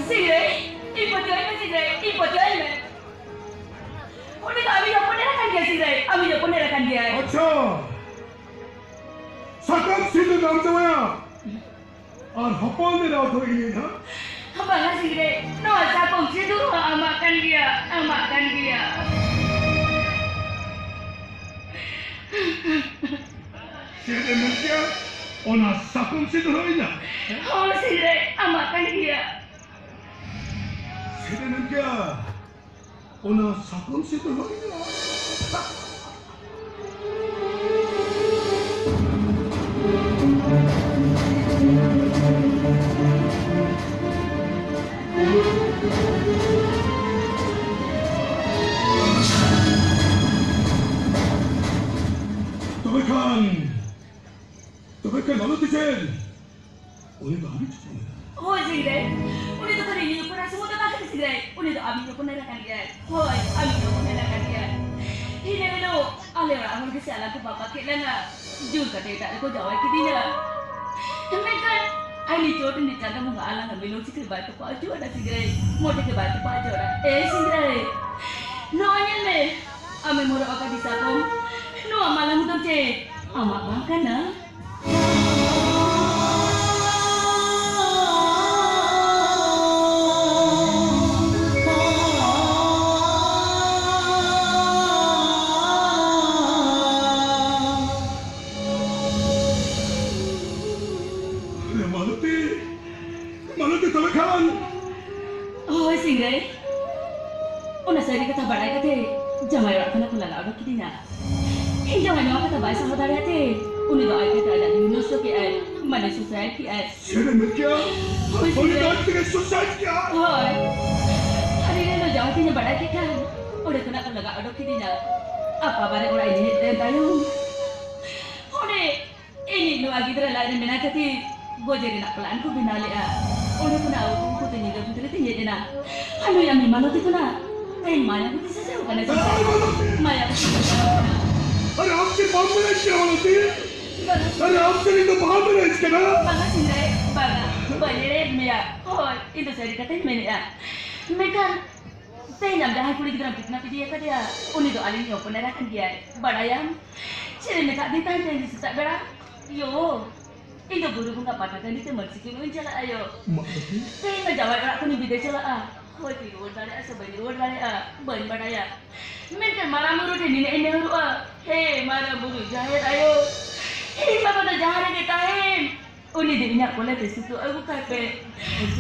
ᱥᱤᱝᱨᱟᱹᱭ, ᱤᱧ ᱯᱟᱹᱛᱭᱟᱹᱣ ᱢᱮ ᱥᱤᱝᱨᱟᱹᱭ, ᱤᱧ ᱯᱟᱹᱛᱭᱟᱹᱣ ᱢᱮ᱾ ᱩᱱᱤ ᱫᱚ ᱟᱢᱤᱡ ᱦᱚᱯᱚᱱ ᱮᱨᱟ ᱠᱟᱱ ᱜᱮᱭᱟᱭ ᱥᱤᱝᱨᱟᱹᱭ, ᱟᱢᱤᱡ ᱦᱚᱯᱚᱱ ᱮᱨᱟ ᱠᱟᱱ ᱜᱮᱭᱟᱭ᱾ ᱟᱪᱪᱷᱟ, ᱥᱟᱠᱟᱢ ᱥᱤᱸᱫᱩᱨ ᱵᱟᱢ ᱡᱟᱶᱟᱭᱟ? ᱟᱨ ᱦᱚᱯᱚᱱ ᱮᱨᱟ ᱫᱚ ᱤᱧᱤᱧ ᱦᱟᱸᱜ᱾ ᱵᱟᱝᱟ ᱥᱤᱝᱨᱟᱹᱭ, ᱱᱚᱣᱟ ᱥᱟᱠᱚᱢ ᱥᱤᱸᱫᱩᱨ ᱦᱚᱸ ᱟᱢᱟᱜ ᱠᱟᱱ ᱜᱮᱭᱟ, ᱟᱢᱟᱜ ᱠᱟᱱ ᱜᱮᱭᱟ᱾ ᱪᱮᱫ ᱮᱢ ᱢᱮᱱ ᱠᱮᱜᱼᱟ? ᱚᱱᱟ ᱥᱟᱠᱚᱢ ᱥᱤᱸᱫᱩᱨ ᱦᱚᱸ ᱤᱧᱟᱜ? ᱦᱳᱭ ᱥᱤᱝᱨᱟᱹᱭ, ᱟᱢᱟᱜ ᱠᱟᱱ ᱜᱮᱭᱟ᱾ ᱪᱮᱫ ᱮᱢ ᱢᱮᱱ ᱠᱮᱜᱼᱟ? ᱚᱱᱟ ᱥᱟᱠᱚᱢ ᱥᱤᱸᱫᱩᱨ ᱦᱚᱸ ᱤᱧᱟᱜ? ᱛᱚᱵᱮ ᱠᱷᱟᱱ, ᱛᱚᱵᱮ ᱠᱷᱟᱱ ᱞᱟᱞᱚ ᱛᱤᱥᱮᱱ, ᱩᱱᱤ ᱫᱚ ᱟᱢᱤᱡ ᱦᱚᱯᱚᱱ ᱮᱨᱟ᱾ ᱦᱳᱭ ᱥᱤᱝᱨᱟᱹᱭ, ᱩᱱᱤ ᱫᱚ ᱠᱷᱟᱹᱞᱤ ᱤᱧᱤᱡ ᱦᱚᱯᱚᱱ ᱮᱨᱟ ᱥᱩᱢᱩᱝ ᱫᱚ ᱵᱟᱝ ᱠᱟᱱᱟ ᱥᱤᱝᱨᱟᱹᱭ, ᱩᱱᱤ ᱫᱚ ᱟᱢᱤᱡ ᱦᱚᱯᱚᱱ ᱮᱨᱟ ᱠᱟᱱ ᱜᱮᱭᱟᱭ᱾ ᱦᱳᱭ, ᱟᱢᱤᱡ ᱦᱚᱯᱚᱱ ᱮᱨᱟ ᱠᱟᱱ ᱜᱮᱭᱟᱭ᱾ ᱤᱱᱟᱹ ᱦᱤᱞᱳᱜ ᱟᱞᱮ ᱚᱲᱟᱜ ᱦᱚᱲ ᱜᱮᱥᱮ ᱟᱞᱟᱝ ᱠᱚ ᱵᱟᱯᱞᱟ ᱠᱮᱫ ᱞᱟᱝᱟ, ᱡᱳᱨ ᱠᱟᱛᱮ ᱮᱴᱟᱜ ᱨᱮᱠᱚ ᱡᱟᱶᱟᱭ ᱠᱤᱫᱤᱧᱟ᱾ ᱢᱮᱱᱠᱷᱟᱱ ᱟᱭ ᱱᱤᱛᱚᱜ ᱨᱤᱱᱤᱡ ᱪᱟᱸᱫᱟ ᱵᱚᱸᱜᱟ ᱟᱞᱟᱝ ᱢᱤᱞᱚᱱ ᱥᱤᱠᱲᱤ ᱵᱟᱭ ᱛᱚᱯᱟ ᱦᱚᱪᱚ ᱟᱠᱟᱫᱟ ᱥᱤᱝᱨᱟᱹᱭ, ᱢᱚᱴᱮ ᱜᱮ ᱵᱟᱭ ᱛᱚᱯᱟ ᱦᱚᱪᱚ ᱟᱠᱟᱫᱟ᱾ ᱮ ᱥᱤᱝᱨᱟᱹᱭ, ᱱᱚᱜᱼᱚᱭ ᱧᱮᱞ ᱢᱮ, ᱟᱢᱮᱢ ᱦᱚᱨᱚᱜ ᱟᱠᱟᱫ ᱥᱟᱠᱚᱢ, ᱱᱚᱣᱟ ᱢᱟᱞᱟ ᱢᱩᱫᱟᱹᱢ ᱪᱮᱫ ᱟᱢᱟᱜ ᱵᱟᱝ ᱠᱟᱱᱟ? ᱢᱟᱞᱚᱛᱤ, ᱢᱟᱞᱚᱛᱤ, ᱛᱚᱵᱮ ᱠᱷᱟᱱ᱾ ᱦᱳᱭ ᱥᱤᱝᱨᱟᱹᱭ, ᱚᱱᱟ ᱥᱟᱹᱨᱤ ᱠᱟᱛᱷᱟ ᱵᱟᱲᱟᱭ ᱠᱟᱛᱮ ᱡᱟᱶᱟᱭ ᱚᱲᱟᱜ ᱠᱷᱚᱱᱟᱜ ᱠᱚ ᱞᱟᱜᱟ ᱚᱰᱚᱠ ᱠᱤᱫᱤᱧᱟ᱾ ᱤᱧ ᱡᱟᱶᱟᱭ ᱱᱚᱣᱟ ᱠᱟᱛᱷᱟ ᱵᱟᱭ ᱥᱟᱦᱟᱣ ᱫᱟᱲᱮᱭᱟᱜ ᱛᱮ ᱩᱱᱤ ᱫᱚ ᱟᱡ ᱛᱮ ᱟᱡᱟᱜ ᱡᱤᱣᱤ ᱱᱚᱥᱴᱚ ᱠᱮᱜᱼᱟᱭ, ᱢᱟᱱᱮ ᱥᱩᱥᱟᱭᱤᱰ ᱠᱮᱜᱼᱟᱭ᱾ ᱪᱮᱫ ᱮᱢ ᱢᱮᱱ ᱠᱮᱜᱼᱟ? ᱦᱳᱭ ᱩᱱᱤ ᱫᱚ ᱥᱤᱝᱨᱟᱹᱭ᱾ ᱟᱡ ᱛᱮᱜᱮ ᱥᱩᱥᱟᱭᱤᱰ ᱠᱮᱜᱼᱟ? ᱦᱳᱭ᱾ ᱟᱨ ᱤᱧ ᱨᱮᱱ ᱫᱚ ᱡᱟᱶᱟᱭ ᱛᱤᱧ ᱵᱟᱰᱟᱭ ᱠᱮᱫ ᱠᱷᱟᱱ ᱚᱸᱰᱮ ᱠᱷᱚᱱᱟᱜ ᱠᱚ ᱞᱟᱜᱟ ᱚᱰᱚᱠ ᱠᱤᱫᱤᱧᱟ᱾ ᱟᱯᱟ ᱵᱟᱨᱮ ᱚᱲᱟᱜ ᱤᱧ ᱦᱮᱡ ᱞᱮᱱ ᱛᱟᱭᱚᱢ ᱚᱸᱰᱮ ᱤᱧᱤᱡ ᱱᱚᱣᱟ ᱜᱤᱫᱽᱨᱟᱹ ᱞᱟᱡ ᱨᱮ ᱢᱮᱱᱟᱭ ᱠᱷᱟᱹᱛᱤᱨ ᱜᱚᱡᱮ ᱨᱮᱱᱟᱜ ᱯᱞᱟᱱ ᱠᱚ ᱵᱮᱱᱟᱣ ᱞᱮᱫᱼᱟ᱾ ᱚᱸᱰᱮ ᱠᱷᱚᱱᱟᱜ ᱩᱱᱠᱩ ᱠᱚᱛᱮ ᱧᱤᱫᱟᱹ ᱵᱷᱤᱛᱨᱤ ᱛᱤᱧ ᱦᱮᱡ ᱮᱱᱟ᱾ ᱟᱨ ᱱᱩᱭ ᱟᱢᱤ ᱢᱟᱞᱚᱛᱤ ᱠᱷᱚᱱᱟᱜ ᱛᱮᱦᱮᱧ ᱢᱟᱭᱟᱵᱚᱛᱤ ᱥᱟᱡᱟᱣ ᱠᱟᱱᱟ ᱪᱮᱫ? ᱟᱨ ᱢᱟᱞᱚᱛᱤ! ᱢᱟᱭᱟᱵᱚᱛᱤ ᱥᱟᱡᱟᱣ ᱠᱟᱱᱟ᱾ ᱟᱨᱮ ᱟᱢ ᱪᱮᱫ ᱵᱟᱢ ᱵᱟᱲᱟᱭ ᱠᱮᱭᱟ ᱢᱟᱞᱚᱛᱤ? ᱵᱟᱝᱟ᱾ ᱟᱨᱮ ᱟᱢ ᱪᱮᱫ ᱤᱧ ᱫᱚ ᱵᱟᱢ ᱵᱟᱲᱟᱭ ᱠᱟᱱᱟ? ᱵᱟᱝᱟ ᱥᱤᱝᱨᱟᱹᱭ, ᱵᱟᱝᱟ᱾ ᱵᱟᱹᱧ ᱮᱲᱮᱭᱮᱫ ᱢᱮᱭᱟ᱾ ᱦᱳᱭ, ᱤᱧ ᱫᱚ ᱥᱟᱹᱨᱤ ᱠᱟᱛᱷᱟᱧ ᱢᱮᱱᱮᱫᱼᱟ᱾ ᱢᱮᱱᱠᱷᱟᱱ ᱛᱮᱦᱮᱧ ᱟᱢ ᱡᱟᱦᱟᱸᱭ ᱠᱩᱲᱤ ᱜᱤᱫᱽᱨᱟᱹᱢ ᱠᱤᱰᱱᱟᱯ ᱤᱫᱤ ᱟᱠᱟᱫᱮᱭᱟ, ᱩᱱᱤ ᱫᱚ ᱟᱹᱞᱤᱧ ᱦᱚᱯᱚᱱ ᱮᱨᱟ ᱠᱟᱱ ᱜᱮᱭᱟᱭ, ᱵᱟᱲᱟᱭᱟᱢ? ᱪᱮᱫ ᱮ ᱢᱮᱛᱟᱫ ᱫᱤᱧ ᱛᱟᱦᱮᱸ ᱛᱮᱦᱮᱧ ᱥᱮᱛᱟᱜ ᱵᱮᱲᱟ? ᱭᱳ, ᱤᱧ ᱫᱚ ᱵᱩᱨᱩ ᱵᱚᱸᱜᱟ ᱯᱟᱛᱟ ᱴᱟᱺᱰᱤ ᱛᱮ ᱢᱟᱹᱱᱥᱤᱠ ᱮᱢᱚᱜ ᱤᱧ ᱪᱟᱞᱟᱜ ᱟᱭᱳ᱾ ᱢᱟ ᱵᱟᱹᱵᱩ᱾ ᱛᱮᱦᱮᱧ ᱫᱚ ᱡᱟᱶᱟᱭ ᱚᱲᱟᱜ ᱠᱷᱚᱱᱤᱧ ᱵᱤᱫᱟᱹᱭ ᱪᱟᱞᱟᱜᱼᱟ᱾ ᱦᱳᱭ, ᱛᱤᱧ ᱨᱩᱣᱟᱹᱲ ᱫᱟᱲᱮᱭᱟᱜᱼᱟ ᱥᱮ ᱵᱟᱹᱧ ᱨᱩᱣᱟᱹᱲ ᱫᱟᱲᱮᱭᱟᱜᱼᱟ, ᱵᱟᱹᱧ ᱵᱟᱲᱟᱭᱟ᱾ ᱢᱮᱱᱠᱷᱟᱱ ᱢᱟᱨᱟᱝ ᱵᱩᱨᱩ ᱴᱷᱮᱱ ᱱᱤᱱᱟᱹᱜ ᱤᱧ ᱱᱮᱦᱚᱨᱚᱜᱼᱟ, ᱦᱮ ᱢᱟᱨᱟᱝ ᱵᱩᱨᱩ ᱡᱟᱦᱮᱨ ᱟᱭᱳ, ᱤᱧ ᱵᱟᱵᱟ ᱫᱚ ᱡᱟᱦᱟᱸ ᱨᱮᱜᱮ ᱛᱟᱦᱮᱱ, ᱩᱱᱤ ᱫᱚ ᱤᱧᱟᱹᱜ ᱠᱚᱞᱮ ᱛᱮ ᱥᱩᱛᱩᱜ ᱟᱹᱜᱩ ᱠᱟᱭ ᱯᱮ᱾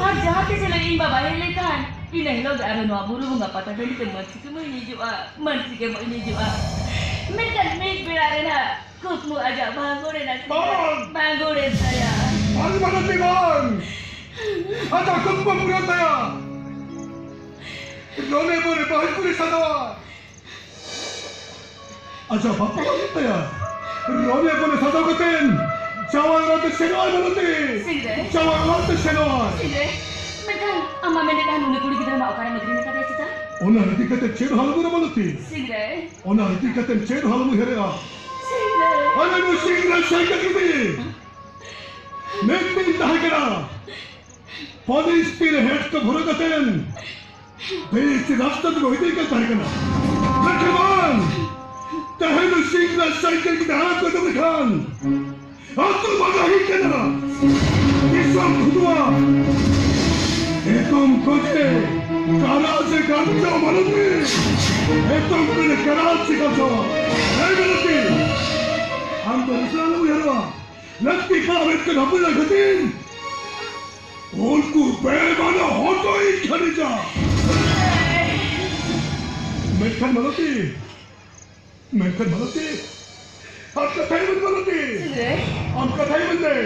ᱟᱨ ᱡᱟᱦᱟᱸ ᱛᱤᱥ ᱦᱤᱞᱳᱜ ᱤᱧ ᱵᱟᱵᱟᱭ ᱦᱮᱡ ᱞᱮᱱᱠᱷᱟᱱ, ᱤᱱᱟᱹ ᱦᱤᱞᱳᱜ ᱜᱮ ᱟᱨᱦᱚᱸ ᱱᱚᱣᱟ ᱵᱩᱨᱩ ᱵᱚᱸᱜᱟ ᱯᱟᱛᱟ ᱴᱟᱺᱰᱤ ᱛᱮ ᱢᱟᱹᱱᱥᱤᱠ ᱮᱢᱚᱜ ᱤᱧ ᱦᱤᱡᱩᱜᱼᱟ, ᱢᱟᱹᱱᱥᱤᱠ ᱮᱢᱚᱜ ᱤᱧ ᱦᱤᱡᱩᱜᱼᱟ᱾ ᱢᱮᱱᱠᱷᱟᱱ ᱢᱤᱫ ᱵᱮᱲᱟ ᱨᱮᱱᱟᱜ ᱠᱩᱠᱢᱩ ᱟᱡᱟᱜ ᱵᱟᱝ ᱜᱚᱲᱮᱱᱟ, ᱵᱟᱝ! ᱵᱟᱝ ᱜᱚᱲᱮᱱ ᱛᱟᱭᱟ᱾ ᱵᱟᱝ, ᱢᱟᱞᱚᱛᱤ, ᱵᱟᱝ! ᱟᱡᱟᱜ ᱠᱩᱠᱢᱩ ᱯᱩᱨᱟᱹᱣ ᱛᱟᱭᱟ᱾ ᱱᱚᱰᱮ ᱵᱚᱱ ᱵᱟᱹᱦᱩ ᱠᱩᱲᱤ ᱥᱟᱡᱟᱣᱟ᱾ ᱟᱪᱪᱷᱟ, ᱵᱟᱯᱞᱟ ᱦᱩᱭᱩᱜ ᱛᱟᱭᱟ᱾ ᱨᱚᱱᱮ ᱵᱚᱱᱮ ᱥᱟᱡᱟᱣ ᱠᱟᱛᱮᱱ ᱡᱟᱶᱟᱭ ᱚᱲᱟᱜ ᱛᱮ ᱥᱮᱱᱚᱜᱼᱟᱭ, ᱢᱟᱞᱚᱛᱤ᱾ ᱥᱤᱝᱨᱟᱹᱭ᱾ ᱡᱟᱶᱟᱭ ᱚᱲᱟᱜ ᱛᱮ ᱥᱮᱱᱚᱜᱼᱟᱭ᱾ ᱥᱤᱝᱨᱟᱹᱭ, ᱢᱮᱱᱠᱷᱟᱱ ᱟᱢ ᱢᱟ ᱢᱮᱱᱮᱫ ᱛᱟᱦᱮᱱ ᱩᱱᱤ ᱠᱩᱲᱤ ᱜᱤᱫᱽᱨᱟᱹ ᱢᱟ ᱚᱠᱟᱨᱮᱢ ᱟᱹᱠᱷᱨᱤᱧ ᱟᱠᱟᱫᱮᱭᱟ ᱪᱮᱛᱟ? ᱚᱱᱟ ᱤᱫᱤ ᱠᱟᱛᱮ ᱪᱮᱫ ᱦᱚᱸ ᱟᱞᱚᱢ ᱩᱭᱦᱟᱹᱨᱟ, ᱢᱟᱞᱚᱛᱤ᱾ ᱥᱤᱝᱨᱟᱹᱭ᱾ ᱚᱱᱟ ᱤᱫᱤ ᱠᱟᱛᱮ ᱪᱮᱫ ᱦᱚᱸ ᱟᱞᱚᱢ ᱩᱭᱦᱟᱹᱨᱮᱜᱼᱟ᱾ ᱥᱤᱝᱨᱟᱹᱭ᱾ ᱟᱞᱮ ᱱᱩᱭ ᱥᱤᱝᱨᱟᱹᱭ ᱥᱟᱹᱭ ᱠᱟᱹᱠᱤ ᱫᱤ ᱢᱤᱫ ᱫᱤᱱ ᱛᱟᱦᱮᱸ ᱠᱟᱱᱟ᱾ ᱯᱚᱞᱤᱥ ᱛᱤ ᱨᱮ ᱦᱮᱰ ᱠᱚ ᱵᱷᱚᱨᱟᱣ ᱠᱟᱛᱮᱱ ᱵᱮᱥ ᱨᱟᱥᱛᱟ ᱛᱮᱠᱚ ᱤᱫᱤᱭᱮ ᱠᱟᱱ ᱛᱟᱦᱮᱸ ᱠᱟᱱᱟ᱾ ᱢᱮᱱᱠᱷᱟᱱ ᱵᱟᱝ, ᱛᱮᱦᱮᱧ ᱫᱚ ᱥᱤᱝᱨᱟᱡᱽ ᱥᱟᱭᱠᱮᱞ ᱠᱤᱱ ᱦᱟᱨᱟ ᱠᱚ ᱫᱚ ᱠᱷᱟᱱ ᱟᱹᱛᱩ ᱵᱟᱜᱟᱦᱤ ᱠᱟᱱᱟ᱾ ᱫᱤᱥᱚᱢ ᱠᱷᱩᱫᱩᱣᱟ ᱮᱛᱚᱢ ᱠᱚᱡᱮ ᱠᱟᱨᱟ ᱥᱮ ᱜᱟᱨᱡᱚ ᱢᱟᱱᱚᱛᱤ᱾ ᱮᱛᱚᱢ ᱠᱚᱡᱮ ᱠᱟᱨᱟ ᱥᱮ ᱜᱟᱨᱡᱚ᱾ ᱦᱮᱸ ᱢᱟᱱᱚᱛᱤ, ᱟᱢ ᱫᱚ ᱨᱩᱥᱟᱹ ᱟᱞᱚᱢ ᱩᱭᱦᱟᱹᱨᱚᱜᱼᱟ᱾ ᱞᱟᱹᱠᱛᱤ ᱯᱟᱲᱟᱣ ᱮᱱ ᱠᱷᱟᱱ ᱦᱟᱹᱯᱤᱫ ᱠᱷᱟᱹᱛᱤᱨ ᱩᱱᱠᱩ ᱵᱮᱢᱟᱱᱟ ᱦᱚᱴᱚ ᱤᱧ ᱠᱷᱟᱹᱲᱤᱡᱟ᱾ ᱢᱮᱱᱠᱷᱟᱱ ᱢᱟᱞᱚᱛᱤ, ᱢᱮᱱᱠᱷᱟᱱ ᱢᱟᱞᱚᱛᱤ, ᱟᱢ ᱠᱟᱛᱷᱟᱭ ᱢᱮ ᱢᱟᱞᱚᱛᱤ᱾ ᱪᱮᱫ? ᱟᱢ ᱠᱟᱛᱷᱟᱭ ᱢᱮ᱾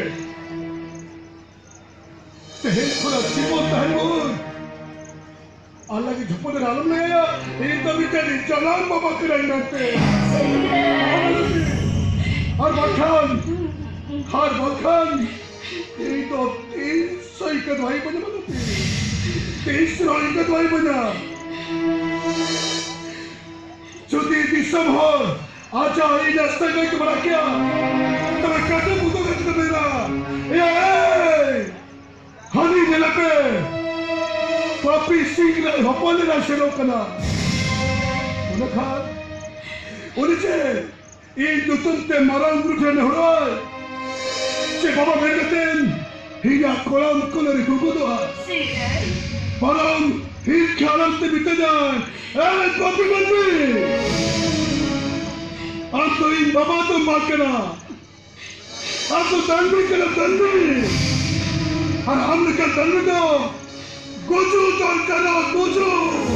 ᱛᱮᱦᱮᱧ ᱠᱷᱚᱱᱟᱜ ᱡᱤᱵᱚᱱ ᱛᱟᱦᱮᱱ ᱵᱷᱳᱨ ᱟᱞᱟᱜ ᱜᱮ ᱡᱷᱚᱯᱚᱫ ᱨᱮ ᱟᱞᱚᱢ ᱞᱟᱹᱭᱟ, ᱤᱧ ᱫᱚ ᱢᱤᱫᱴᱮᱱ ᱡᱟᱱᱟᱢ ᱵᱟᱵᱟ ᱠᱟᱹᱱᱟᱹᱧ ᱢᱮᱱᱛᱮ᱾ ᱟᱨ ᱵᱟᱝᱠᱷᱟᱱ, ᱟᱨ ᱵᱟᱝᱠᱷᱟᱱ ᱤᱧ ᱫᱚ ᱛᱤᱥ ᱦᱚᱸ ᱤᱧ ᱫᱚ ᱵᱟᱭ ᱵᱟᱹᱧᱟ ᱢᱟᱞᱚᱛᱤ᱾ ᱛᱤᱥ ᱦᱚᱸ ᱤᱧ ᱫᱚ ᱵᱟᱭ ᱵᱟᱹᱧᱟ᱾ ᱡᱩᱫᱤ ᱫᱤᱥᱚᱢ ᱦᱚᱲ ᱟᱪᱪᱷᱟ, ᱤᱧ ᱨᱟᱥᱛᱟ ᱜᱟᱹᱭ ᱠᱚ ᱵᱟᱲᱟ ᱠᱮᱭᱟ, ᱛᱚᱵᱮ ᱠᱟᱹᱴᱤᱡ ᱵᱩᱫᱷᱩ ᱜᱟᱹᱭ ᱠᱚ ᱢᱮᱱᱟ, ᱮᱭ! ᱦᱟᱹᱱᱤ ᱧᱮᱞᱮᱯᱮ, ᱯᱟᱯᱤ ᱥᱤᱝ ᱨᱮ ᱦᱚᱯᱚᱱ ᱮᱨᱟ ᱥᱮᱱᱚᱜ ᱠᱟᱱᱟ᱾ ᱚᱱᱟ ᱠᱷᱟᱱ ᱩᱱᱤ ᱪᱮᱫ ᱤᱧ ᱧᱩᱛᱩᱢ ᱛᱮ ᱢᱟᱨᱟᱝ ᱵᱩᱨᱩ ᱴᱷᱮᱱ ᱱᱮᱦᱚᱨᱚᱜᱼᱟᱭ? ᱪᱮ ᱵᱟᱵᱟ ᱢᱮᱱ ᱠᱟᱛᱮ ᱤᱧᱟᱹᱜ ᱠᱚᱲᱟᱢ ᱠᱚᱞᱮ ᱨᱮ ᱜᱩᱜᱩᱫᱚᱜᱼᱟ? ᱥᱤᱝᱨᱟᱹᱭ᱾ ᱵᱚᱨᱚᱝ ᱦᱤᱨᱠᱷᱟᱹ ᱟᱲᱟᱝ ᱛᱮ ᱢᱮᱛᱟᱹᱧᱟᱭ, ᱮᱭ ᱯᱟᱯᱤ ᱢᱟᱹᱱᱢᱤ! ᱟᱢ ᱫᱚ ᱤᱧ ᱵᱟᱵᱟ ᱫᱚᱢ ᱵᱟᱝ ᱠᱟᱱᱟ᱾ ᱟᱢ ᱫᱚ ᱫᱟᱹᱱᱢᱤ ᱠᱟᱱᱟ, ᱫᱟᱹᱱᱢᱤ᱾ ᱟᱨ ᱟᱢ ᱞᱮᱠᱟ ᱫᱟᱹᱱᱢᱤ ᱫᱚ ᱜᱩᱡᱩᱜ ᱫᱚᱨᱠᱟᱨᱟ, ᱜᱩᱡᱩᱜ᱾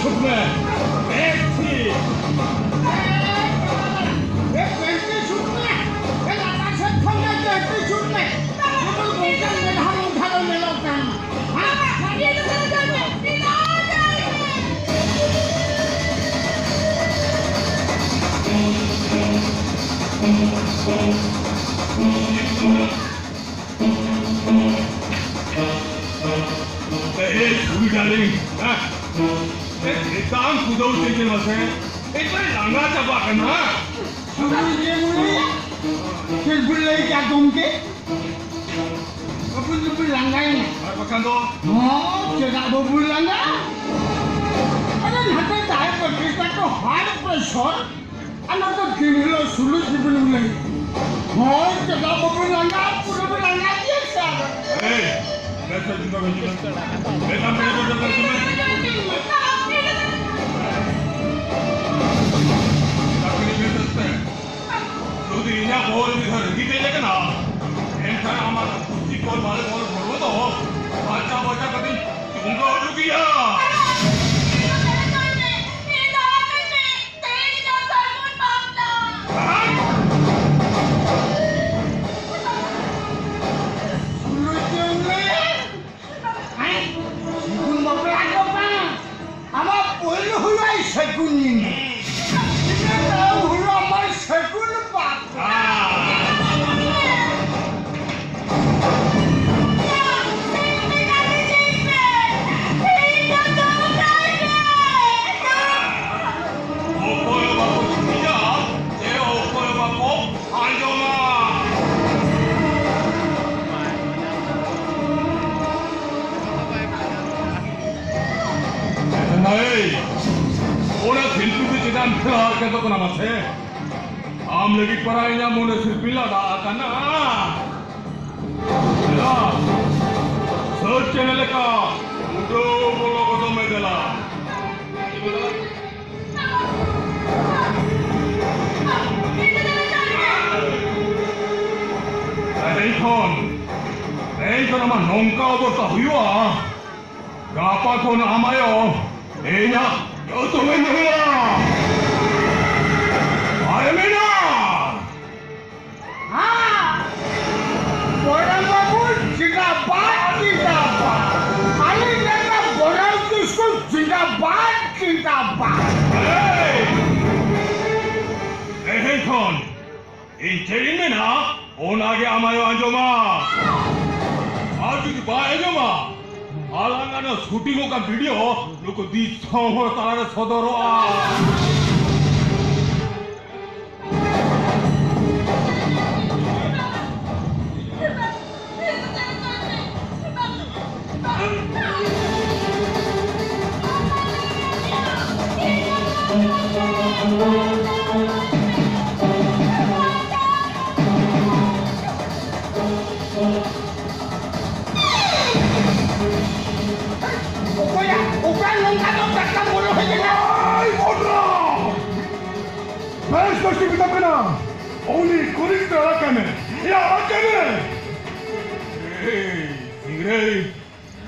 ᱥᱩᱴ ᱢᱮ᱾ ᱮᱠ ᱴᱷᱤᱠ᱾ ᱮ, ᱯᱮᱱᱴᱤ ᱥᱩᱴ ᱢᱮ᱾ ᱮ, ᱞᱟᱛᱟᱨ ᱥᱮᱫ ᱠᱷᱚᱱ ᱜᱮ ᱯᱮᱱᱴᱤ ᱥᱩᱴ ᱢᱮ᱾ ᱡᱮᱢᱚᱱ ᱜᱚᱝᱠᱮ ᱢᱮᱫᱦᱟ ᱢᱚᱫᱷᱟ ᱫᱚ ᱧᱮᱞᱚᱜ ᱠᱟᱱ᱾ ᱦᱮᱸ? ᱮᱭ, ᱥᱩᱨᱤ ᱰᱟᱨᱞᱤᱝ, ᱦᱮᱸ? ᱮ, ᱪᱮᱛᱟᱱ ᱠᱩᱫᱟᱹᱣ ᱛᱮᱜᱮ ᱢᱟᱥᱮ, ᱮᱠᱵᱟᱨᱮ ᱞᱟᱸᱜᱟ ᱪᱟᱵᱟᱜ ᱠᱟᱱᱟ᱾ ᱥᱩᱨᱤ ᱡᱮ ᱩᱱᱤ ᱪᱮᱫ ᱵᱤᱱ ᱞᱟᱹᱭ ᱠᱮᱫ ᱜᱚᱢᱠᱮ? ᱵᱟᱹᱵᱩ ᱫᱚᱵᱚ ᱞᱟᱸᱜᱟᱭᱮᱱᱟ᱾ ᱟᱨ ᱵᱟᱠᱷᱟᱱ ᱫᱚ? ᱦᱚᱸ, ᱪᱮᱫᱟᱜ ᱵᱟᱵᱚ ᱞᱟᱸᱜᱟ? ᱟᱨᱮ, ᱱᱟᱛᱮ ᱰᱟᱭᱟᱵᱮᱴᱤᱥ ᱛᱟᱠᱚ ᱦᱟᱭ ᱯᱨᱮᱥᱚᱨ, ᱟᱨ ᱱᱚᱛᱮ ᱫᱤᱱ ᱦᱤᱞᱳᱜ ᱥᱩᱞᱩ ᱥᱤᱵᱤᱞ ᱞᱟᱹᱜᱤᱫ᱾ ᱦᱳᱭ, ᱪᱮᱫᱟᱜ ᱵᱟᱵᱚ ᱞᱟᱸᱜᱟ? ᱯᱩᱨᱟᱹ ᱵᱚ ᱞᱟᱸᱜᱟ ᱜᱮᱭᱟ ᱥᱮ ᱟᱫᱚ? ᱮᱭ, ᱵᱮᱥ ᱵᱮᱥ ᱡᱩᱛᱟᱹ ᱵᱮᱥ ᱡᱩᱛᱟᱹ᱾ ᱵᱮᱥ ᱟᱢ ᱵᱮᱥ ᱡᱩᱛᱟᱹ ᱵᱮᱥ ᱡᱩᱛᱟᱹ᱾ ᱪᱟᱠᱨᱤ ᱵᱮᱥ ᱵᱮᱥ ᱯᱮ᱾ ᱡᱩᱫᱤ ᱤᱧᱟᱜ ᱵᱚᱦᱚᱜ ᱨᱮ ᱢᱤᱫ ᱫᱷᱟᱣ ᱨᱤᱸᱜᱤ ᱫᱮᱡ ᱟᱠᱟᱱᱟ, ᱮᱱᱠᱷᱟᱱ ᱟᱢᱟᱜ ᱠᱩᱥᱤ ᱠᱚ ᱵᱟᱨᱮ ᱠᱚ ᱦᱚᱲᱢᱚ ᱫᱚ ᱵᱟᱪᱟ ᱵᱟᱪᱟ ᱠᱟᱛᱮᱧ ᱪᱚᱸᱫᱟ ᱦᱚᱪᱚ ᱜᱮᱭᱟ᱾ ᱦᱮᱸ? ᱥᱟᱹᱜᱩᱱ ᱵᱟᱯᱞᱟ ᱫᱚ ᱵᱟᱝ, ᱟᱢᱟᱜ ᱯᱳᱭᱞᱳ ᱦᱩᱭᱩᱜᱼᱟ ᱥᱟᱹᱜᱩᱱ ᱧᱤᱫᱟᱹ᱾ ᱤᱱᱟᱹ ᱛᱟᱭᱚᱢ ᱦᱩᱭᱩᱜᱼᱟ ᱟᱢᱟᱜ ᱥᱟᱹᱜᱩᱱ ᱵᱟᱯᱞᱟ᱾ ᱚᱠᱚᱭ ᱦᱚᱸ ᱵᱟᱠᱚ ᱪᱩᱴᱤᱭᱟ, ᱥᱮ ᱚᱠᱚᱭ ᱦᱚᱸ ᱵᱟᱠᱚ ᱟᱸᱡᱚᱢᱟ᱾ ᱮ, ᱚᱱᱟ ᱥᱤᱞᱯᱤ ᱫᱚ ᱪᱮᱫᱟᱜ ᱮᱢ ᱠᱷᱮᱞᱟ ᱦᱟᱨᱠᱮᱛᱚᱜ ᱠᱟᱱᱟ ᱢᱟᱥᱮ? ᱟᱢ ᱞᱟᱹᱜᱤᱫ ᱯᱟᱨᱟ ᱤᱧᱟᱜ ᱢᱚᱱᱮ ᱥᱤᱞᱯᱤ ᱞᱟᱫᱟ ᱟᱠᱟᱱᱟ᱾ ᱫᱮᱞᱟ, ᱥᱟᱹᱨ ᱪᱮᱬᱮ ᱞᱮᱠᱟ ᱩᱰᱟᱹᱣ ᱵᱚᱞᱚ ᱜᱚᱫᱚᱜ ᱢᱮ ᱫᱮᱞᱟ᱾ ᱛᱮᱦᱮᱧ ᱠᱷᱚᱱ, ᱛᱮᱦᱮᱧ ᱠᱷᱚᱱ ᱟᱢᱟᱜ ᱱᱚᱝᱠᱟ ᱚᱵᱚᱥᱛᱟ ᱦᱩᱭᱩᱜᱼᱟ, ᱜᱟᱯᱟ ᱠᱷᱚᱱ ᱟᱢ ᱟᱭᱳ ᱤᱧᱟᱜ ᱧᱩᱛᱩᱢᱤᱧ ᱞᱟᱹᱭᱟ᱾ ᱟᱨ ᱢᱮᱱᱟ᱾ ᱦᱮᱸ, ᱵᱚᱲᱚ ᱵᱟᱹᱵᱩ ᱡᱤᱱᱫᱟᱵᱟᱫ, ᱡᱤᱱᱫᱟᱵᱟᱫ᱾ ᱟᱞᱮ ᱱᱮᱛᱟ ᱵᱚᱲᱚ ᱠᱤᱥᱠᱩ ᱡᱤᱱᱫᱟᱵᱟᱫ, ᱡᱤᱱᱫᱟᱵᱟᱫ᱾ ᱮᱭ! ᱛᱮᱦᱮᱧ ᱠᱷᱚᱱ ᱤᱧ ᱪᱮᱫ ᱤᱧ ᱢᱮᱱᱟ, ᱚᱱᱟᱜᱮ ᱟᱢ ᱟᱭᱳ ᱟᱸᱡᱚᱢᱟ᱾ ᱟᱨ ᱡᱩᱫᱤ ᱵᱟᱭ ᱟᱸᱡᱚᱢᱟ, ᱟᱞᱟᱝ ᱚᱱᱟ ᱥᱩᱴᱤᱝ ᱚᱜ ᱠᱟᱱ ᱵᱷᱤᱰᱤᱭᱳ ᱱᱩᱠᱩ ᱫᱤᱥᱚᱢ ᱦᱚᱲ ᱛᱟᱞᱟᱨᱮ ᱥᱚᱫᱚᱨᱚᱜᱼᱟ᱾ ᱚᱠᱚᱭᱟᱜ, ᱚᱠᱟ ᱱᱚᱝᱠᱟ ᱫᱚ ᱴᱟᱴᱠᱟ ᱵᱚᱞᱚ ᱦᱮᱡ ᱮᱱᱟ? ᱮᱭ ᱵᱚᱫᱨᱟ! ᱵᱮᱥ ᱵᱮᱥ ᱤᱧ ᱢᱮᱛᱟᱢ ᱠᱟᱱᱟ, ᱩᱱᱤ ᱠᱩᱲᱤ ᱜᱤᱫᱽᱨᱟᱹ ᱟᱲᱟᱜ ᱠᱟᱭ ᱢᱮ᱾ ᱮᱭᱟ, ᱟᱲᱟᱜ ᱠᱟᱭ ᱢᱮ! ᱮᱭ, ᱥᱤᱝᱨᱟᱹᱭ!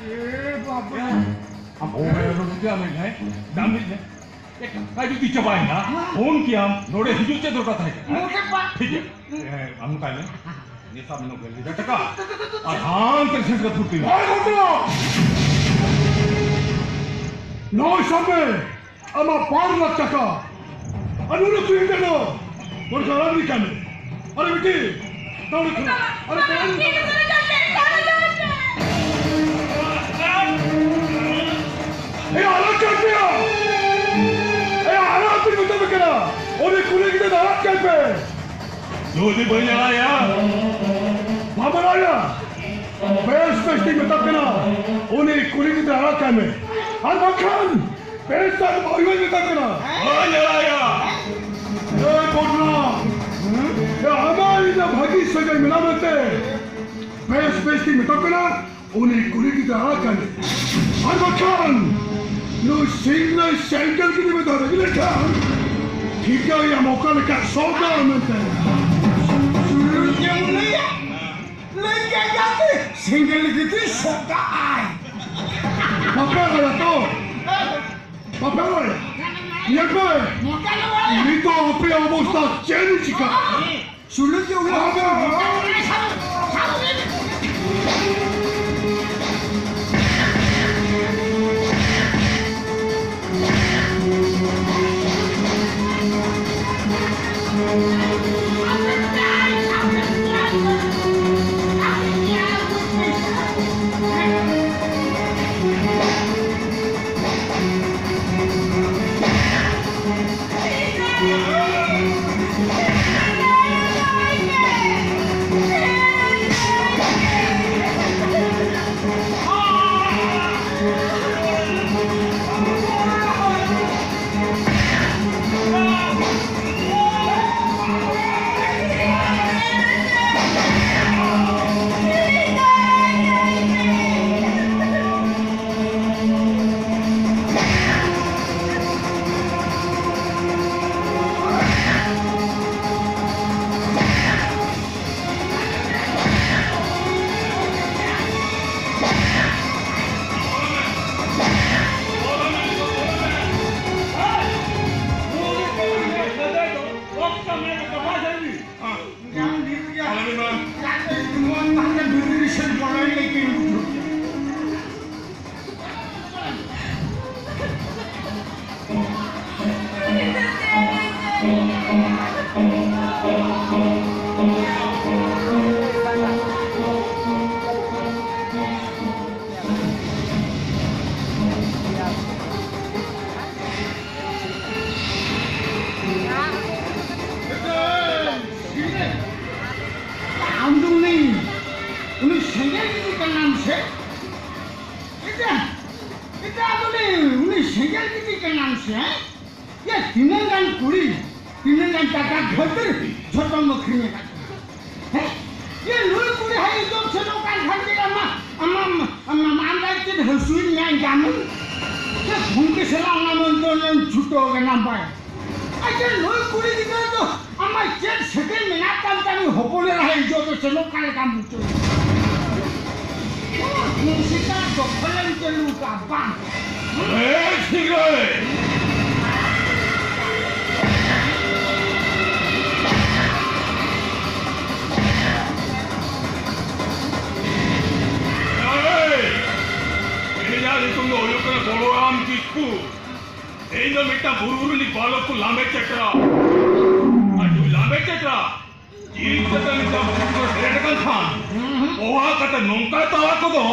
ᱮ ᱵᱟᱵᱟ! ᱟᱢ ᱚᱠᱟ ᱨᱮ ᱩᱰᱩᱠ ᱠᱮᱫᱟ ᱢᱮᱱ ᱦᱮᱸ? ᱫᱟᱢ ᱢᱤᱫ ᱦᱮᱸ? ᱮ, ᱠᱟᱛᱷᱟ ᱡᱩᱫᱤ ᱪᱟᱵᱟᱭᱮᱱᱟ, ᱯᱷᱳᱱ ᱠᱮᱭᱟᱢ, ᱱᱚᱰᱮ ᱦᱤᱡᱩᱜ ᱪᱮᱫ ᱫᱚᱨᱠᱟᱨ ᱛᱟᱦᱮᱸ ᱠᱟᱱᱟ? ᱱᱚᱰᱮ ᱵᱟ- ᱴᱷᱤᱠ ᱜᱮᱭᱟ᱾ ᱮ, ᱟᱢ ᱱᱚᱝᱠᱟᱭ ᱢᱮ᱾ ᱱᱤᱭᱟᱹ ᱥᱟᱵ ᱢᱮ ᱱᱚᱣᱟ ᱜᱮᱞ ᱦᱟᱡᱟᱨ ᱴᱟᱠᱟ᱾ ᱟᱨ ᱦᱟᱱᱛᱮ ᱥᱮᱴ ᱠᱟᱛᱮ ᱯᱷᱩᱨᱛᱤ ᱢᱮ᱾ ᱵᱟᱭ ᱜᱷᱚᱴᱚᱱᱟ! ᱱᱚᱜᱼᱚᱭ ᱥᱟᱵ ᱢᱮ, ᱟᱢᱟᱜ ᱵᱟᱨ ᱞᱟᱠᱷ ᱴᱟᱠᱟ᱾ ᱟᱨ ᱱᱩᱱᱟᱹᱜ ᱠᱩᱲᱤ ᱜᱤᱫᱽᱨᱟᱹ ᱫᱚ ᱱᱚᱰᱮ ᱠᱷᱚᱱ ᱟᱲᱟᱜ ᱤᱫᱤ ᱠᱟᱭ ᱢᱮ᱾ ᱟᱨᱮ ᱵᱤᱴᱤ, ᱫᱟᱹᱲ ᱠᱷᱚᱱ, ᱟᱨᱮ ᱫᱟᱹᱲ᱾ ᱮᱭ, ᱟᱲᱟᱜ ᱠᱟᱭ ᱯᱮ! ᱮᱭ, ᱟᱲᱟᱜ ᱯᱮ ᱢᱮᱛᱟ ᱯᱮ ᱠᱟᱱᱟ! ᱩᱱᱤ ᱠᱩᱲᱤ ᱜᱤᱫᱽᱨᱟᱹ ᱫᱚ ᱟᱲᱟᱜ ᱠᱟᱭ ᱯᱮ! ᱡᱩᱫᱤ ᱵᱟᱹᱧ ᱟᱲᱟᱜ ᱮᱭᱟ᱾ ᱵᱟᱢ ᱟᱲᱟᱜ ᱮᱭᱟ? ᱵᱮᱥ ᱵᱮᱥ ᱛᱤᱧ ᱢᱮᱛᱟᱢ ᱠᱟᱱᱟ, ᱩᱱᱤ ᱠᱩᱲᱤ ᱜᱤᱫᱽᱨᱟᱹ ᱟᱲᱟᱜ ᱠᱟᱭ ᱢᱮ, ᱟᱨ ᱵᱟᱝᱠᱷᱟᱱ ᱵᱮᱥ ᱟᱨ ᱵᱟᱹᱧ ᱢᱮᱛᱟᱢ ᱠᱟᱱᱟ᱾ ᱵᱟᱹᱧ ᱟᱲᱟᱜ ᱮᱭᱟ᱾ ᱮᱭ ᱵᱚᱫᱱᱟ, ᱮ ᱟᱢᱟᱜ ᱤᱧ ᱵᱷᱟᱹᱜᱤ ᱥᱟᱹᱜᱟᱹᱭ ᱢᱮᱱᱟᱜ ᱢᱮᱱᱛᱮ ᱵᱮᱥ ᱵᱮᱥ ᱛᱤᱧ ᱢᱮᱛᱟᱢ ᱠᱟᱱᱟ, ᱩᱱᱤ ᱠᱩᱲᱤ ᱜᱤᱫᱽᱨᱟᱹ ᱟᱲᱟᱜ ᱠᱟᱭ ᱢᱮ᱾ ᱟᱨ ᱵᱟᱝᱠᱷᱟᱱ ᱱᱩᱭ ᱥᱤᱝᱨᱟᱹᱭ ᱥᱮᱸᱜᱮᱞ ᱡᱩᱫᱤ ᱢᱤᱫ ᱫᱷᱟᱣ ᱨᱟᱹᱜᱤ ᱞᱮᱱᱠᱷᱟᱱ ᱴᱷᱤᱠᱟᱹᱭᱟᱢ ᱚᱠᱟ ᱞᱮᱠᱟ ᱥᱚᱜᱟ ᱢᱮᱱᱛᱮ᱾ ᱥᱩᱨᱩᱡ ᱮᱢ ᱞᱟᱹᱭᱟ? ᱞᱟᱹᱭ ᱠᱮᱫ ᱜᱮᱭᱟ ᱯᱮ, ᱥᱮᱸᱜᱮᱞ ᱞᱟᱹᱜᱤᱫ ᱛᱮ ᱥᱚᱜᱟᱜᱼᱟᱭ᱾ ᱵᱟᱯᱮ ᱵᱟᱲᱟᱭᱟ ᱛᱚ? ᱵᱟᱯᱮ ᱵᱟᱲᱟᱭᱟ? ᱧᱮᱞ ᱯᱮ, ᱱᱤᱛᱚᱜ ᱟᱯᱮᱭᱟᱜ ᱚᱵᱚᱥᱛᱟ ᱪᱮᱫ ᱮ ᱪᱤᱠᱟᱹᱜᱼᱟ? ᱥᱩᱞᱩᱠ ᱜᱮ ᱩᱭᱦᱟᱹᱨ ᱯᱮ᱾ ᱟᱢ ᱫᱚ ᱩᱱᱤ, ᱩᱱᱤ ᱥᱮᱸᱜᱮᱞ ᱜᱤᱰᱤ ᱠᱟᱱᱟᱢ ᱥᱮ? ᱮᱴᱟ, ᱮᱴᱟ ᱵᱚᱞᱮ, ᱩᱱᱤ ᱥᱮᱸᱜᱮᱞ ᱜᱤᱰᱤ ᱠᱟᱱᱟᱢ ᱥᱮ? ᱭᱟ, ᱛᱤᱱᱟᱹᱝ ᱜᱟᱱ ᱠᱩᱲᱤ, ᱛᱤᱱᱟᱹᱝ ᱜᱟᱱ ᱴᱟᱠᱟ ᱠᱷᱟᱹᱛᱤᱨ ᱡᱷᱚᱛᱚᱢ ᱟᱹᱠᱷᱨᱤᱧ ᱟᱠᱟᱫ ᱠᱚᱣᱟ᱾ ᱦᱮᱸ? ᱭᱟ, ᱱᱩᱭ ᱠᱩᱲᱤ ᱦᱟᱭ ᱡᱚᱢ ᱥᱮᱱᱚᱜ ᱠᱟᱱ ᱠᱷᱟᱱ ᱜᱮ ᱟᱢᱟᱜ, ᱟᱢᱟᱜ, ᱟᱢᱟᱜ, ᱟᱢ ᱞᱟᱡ ᱪᱮᱫ ᱦᱟᱹᱥᱩᱭᱮᱫ ᱢᱮᱭᱟ ᱡᱟᱹᱱᱩ? ᱭᱟ, ᱜᱚᱢᱠᱮ ᱥᱟᱞᱟᱜ ᱚᱱᱟ ᱢᱚᱱᱛᱨᱚ ᱨᱮᱢ ᱪᱷᱩᱴᱟᱹᱣ ᱠᱟᱱᱟ ᱵᱟᱭ᱾ ᱟᱪᱪᱷᱟ, ᱱᱩᱭ ᱠᱩᱲᱤ ᱜᱤᱫᱽᱨᱟᱹ ᱫᱚ ᱟᱢᱟᱜ ᱪᱮᱫ ᱥᱮᱴᱮᱨ ᱢᱮᱱᱟᱜ ᱛᱟᱢ ᱛᱟᱢ ᱦᱚᱯᱚᱱ ᱮᱨᱟ ᱦᱟᱭ ᱡᱚᱢ ᱥᱮᱱᱚᱜ ᱠᱟᱱ ᱞᱮᱠᱟᱢ ᱵᱩᱡᱷᱟᱹᱣ? ᱱᱚᱣᱟ ᱠᱩᱝᱥᱤ ᱫᱚ ᱫᱚᱠᱷᱚᱞᱮᱢ ᱪᱟᱹᱞᱩ ᱠᱟᱜᱼᱟ ᱵᱟᱝ? ᱮ, ᱴᱷᱤᱠ ᱨᱮ᱾ ᱠᱚ, ᱤᱧ ᱫᱚ ᱢᱤᱫᱴᱟᱝ ᱵᱩᱨᱩ ᱨᱤᱱᱤᱡ ᱵᱟᱞᱚᱠ ᱠᱚ ᱞᱟᱢᱵᱮ ᱪᱮᱴᱨᱟ᱾ ᱟᱨ ᱱᱩᱭ ᱞᱟᱢᱵᱮ ᱪᱮᱴᱨᱟ ᱡᱤᱞ ᱠᱟᱛᱮ ᱢᱤᱫᱴᱟᱝ ᱵᱩᱨᱩ ᱨᱮ ᱵᱮᱨᱮᱫ ᱟᱠᱟᱱ ᱠᱷᱟᱱ, ᱯᱚᱦᱟ ᱠᱟᱛᱮ ᱱᱚᱝᱠᱟᱭ ᱛᱟᱣᱟ ᱠᱚᱫᱚ,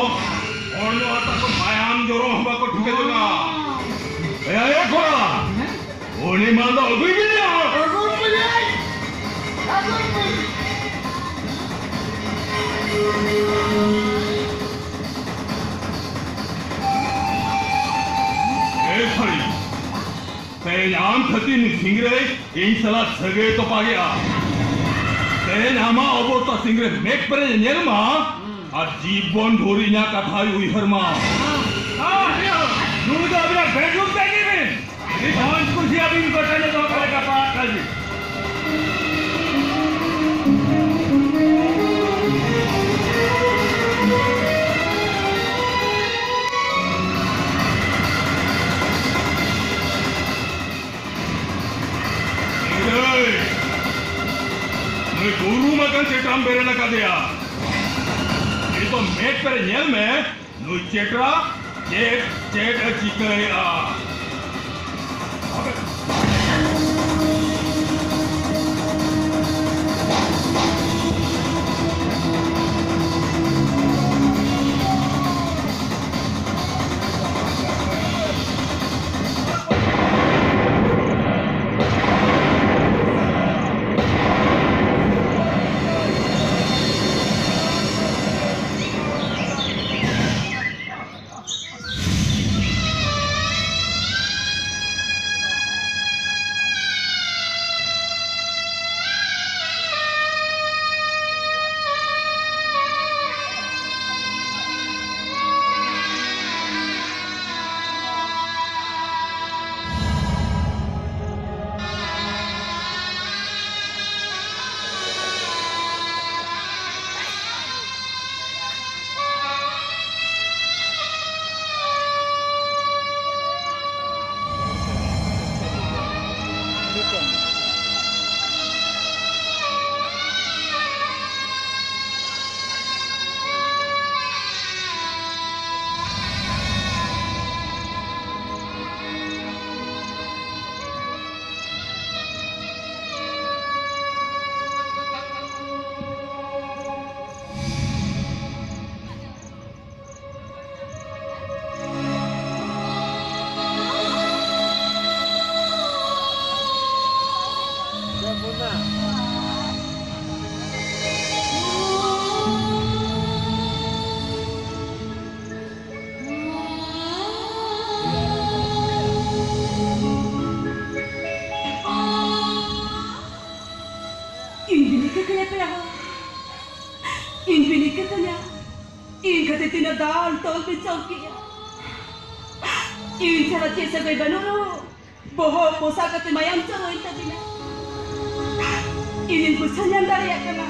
ᱦᱚᱲᱢᱚ ᱦᱟᱛᱟ ᱠᱚ ᱢᱟᱭᱟᱢ ᱡᱚᱨᱚ ᱦᱚᱸ ᱵᱟᱠᱚ ᱴᱷᱤᱠᱟᱹ ᱡᱚᱝᱟ᱾ ᱮᱭᱟ, ᱮ ᱠᱚᱲᱟ, ᱩᱱᱤ ᱢᱟ ᱫᱚ ᱟᱹᱜᱩᱭ ᱢᱮ ᱭᱟ᱾ ᱟᱹᱜᱩᱭ ᱢᱮ ᱭᱟ᱾ ᱟᱹᱜᱩᱭ ᱢᱮ᱾ ᱮ ᱥᱟᱹᱨᱤ, ᱛᱮᱦᱮᱧ ᱟᱢ ᱠᱷᱟᱹᱛᱤᱨ ᱱᱩᱭ ᱥᱤᱝᱨᱟᱹᱭ ᱤᱧ ᱥᱟᱞᱟᱜ ᱥᱟᱹᱜᱟᱹᱭ ᱛᱚᱯᱟᱜᱮᱜᱼᱟ᱾ ᱛᱮᱦᱮᱧ ᱟᱢᱟᱜ ᱚᱵᱚᱥᱛᱟ ᱥᱤᱝᱨᱟᱹᱭ ᱢᱮᱫ ᱯᱮᱨᱮᱡ ᱧᱮᱞ ᱢᱟ, ᱟᱨ ᱡᱤᱵᱚᱱ ᱵᱷᱳᱨ ᱤᱧᱟᱜ ᱠᱟᱛᱷᱟᱭ ᱩᱭᱦᱟᱹᱨ ᱢᱟ᱾ ᱱᱩᱭ ᱫᱚ ᱟᱹᱵᱤᱱᱟᱜ ᱵᱮᱰᱨᱩᱢ ᱛᱮ ᱤᱫᱤ ᱵᱤᱱ᱾ ᱩᱱᱤ ᱵᱷᱚᱸᱡᱽ ᱠᱩᱥᱤ ᱟᱹᱵᱤᱱ ᱜᱚᱴᱟ ᱧᱚᱜ ᱫᱚᱦᱚ ᱠᱟᱜ ᱞᱮᱠᱟ ᱯᱟᱲᱟᱜ ᱠᱟᱱ ᱵᱤᱱ᱾ ᱮᱭ! ᱱᱩᱭ ᱵᱩᱨᱩᱢ ᱟᱠᱟᱱ ᱪᱮᱴᱟᱢ ᱵᱮᱨᱮᱫ ᱟᱠᱟᱫᱮᱭᱟ᱾ ᱱᱤᱛᱚᱜ ᱢᱮᱫ ᱯᱮᱨᱮ ᱧᱮᱞ ᱢᱮ, ᱱᱩᱭ ᱪᱮᱴᱨᱟ ᱪᱮᱫ, ᱪᱮᱫ ᱮ ᱪᱤᱠᱟᱹᱭᱮᱫᱼᱟ᱾ ᱯᱮᱲᱟ ᱦᱚᱲ, ᱤᱧ ᱵᱤᱱ ᱤᱠᱟᱹ ᱠᱟᱹᱧᱟ? ᱤᱧ ᱠᱷᱟᱹᱛᱤᱨ ᱛᱤᱱᱟᱹᱜ ᱫᱟᱞ ᱛᱚᱞ ᱵᱤᱱ ᱡᱚᱢ ᱠᱮᱜᱼᱟ᱾ ᱤᱧ ᱪᱷᱟᱲᱟ ᱪᱮᱫ ᱥᱟᱹᱜᱟᱹᱭ ᱵᱟᱹᱱᱩᱜ ᱨᱮᱦᱚᱸ, ᱵᱚᱦᱚᱜ ᱯᱚᱥᱟᱜ ᱠᱟᱛᱮ ᱢᱟᱭᱟᱢ ᱪᱚᱨᱚᱭᱮᱱ ᱛᱟᱹᱵᱤᱱᱟ᱾ ᱤᱧᱤᱧ ᱵᱩᱡᱷᱟᱹᱣ ᱧᱟᱢ ᱫᱟᱲᱮᱭᱟᱜ ᱠᱟᱱᱟ,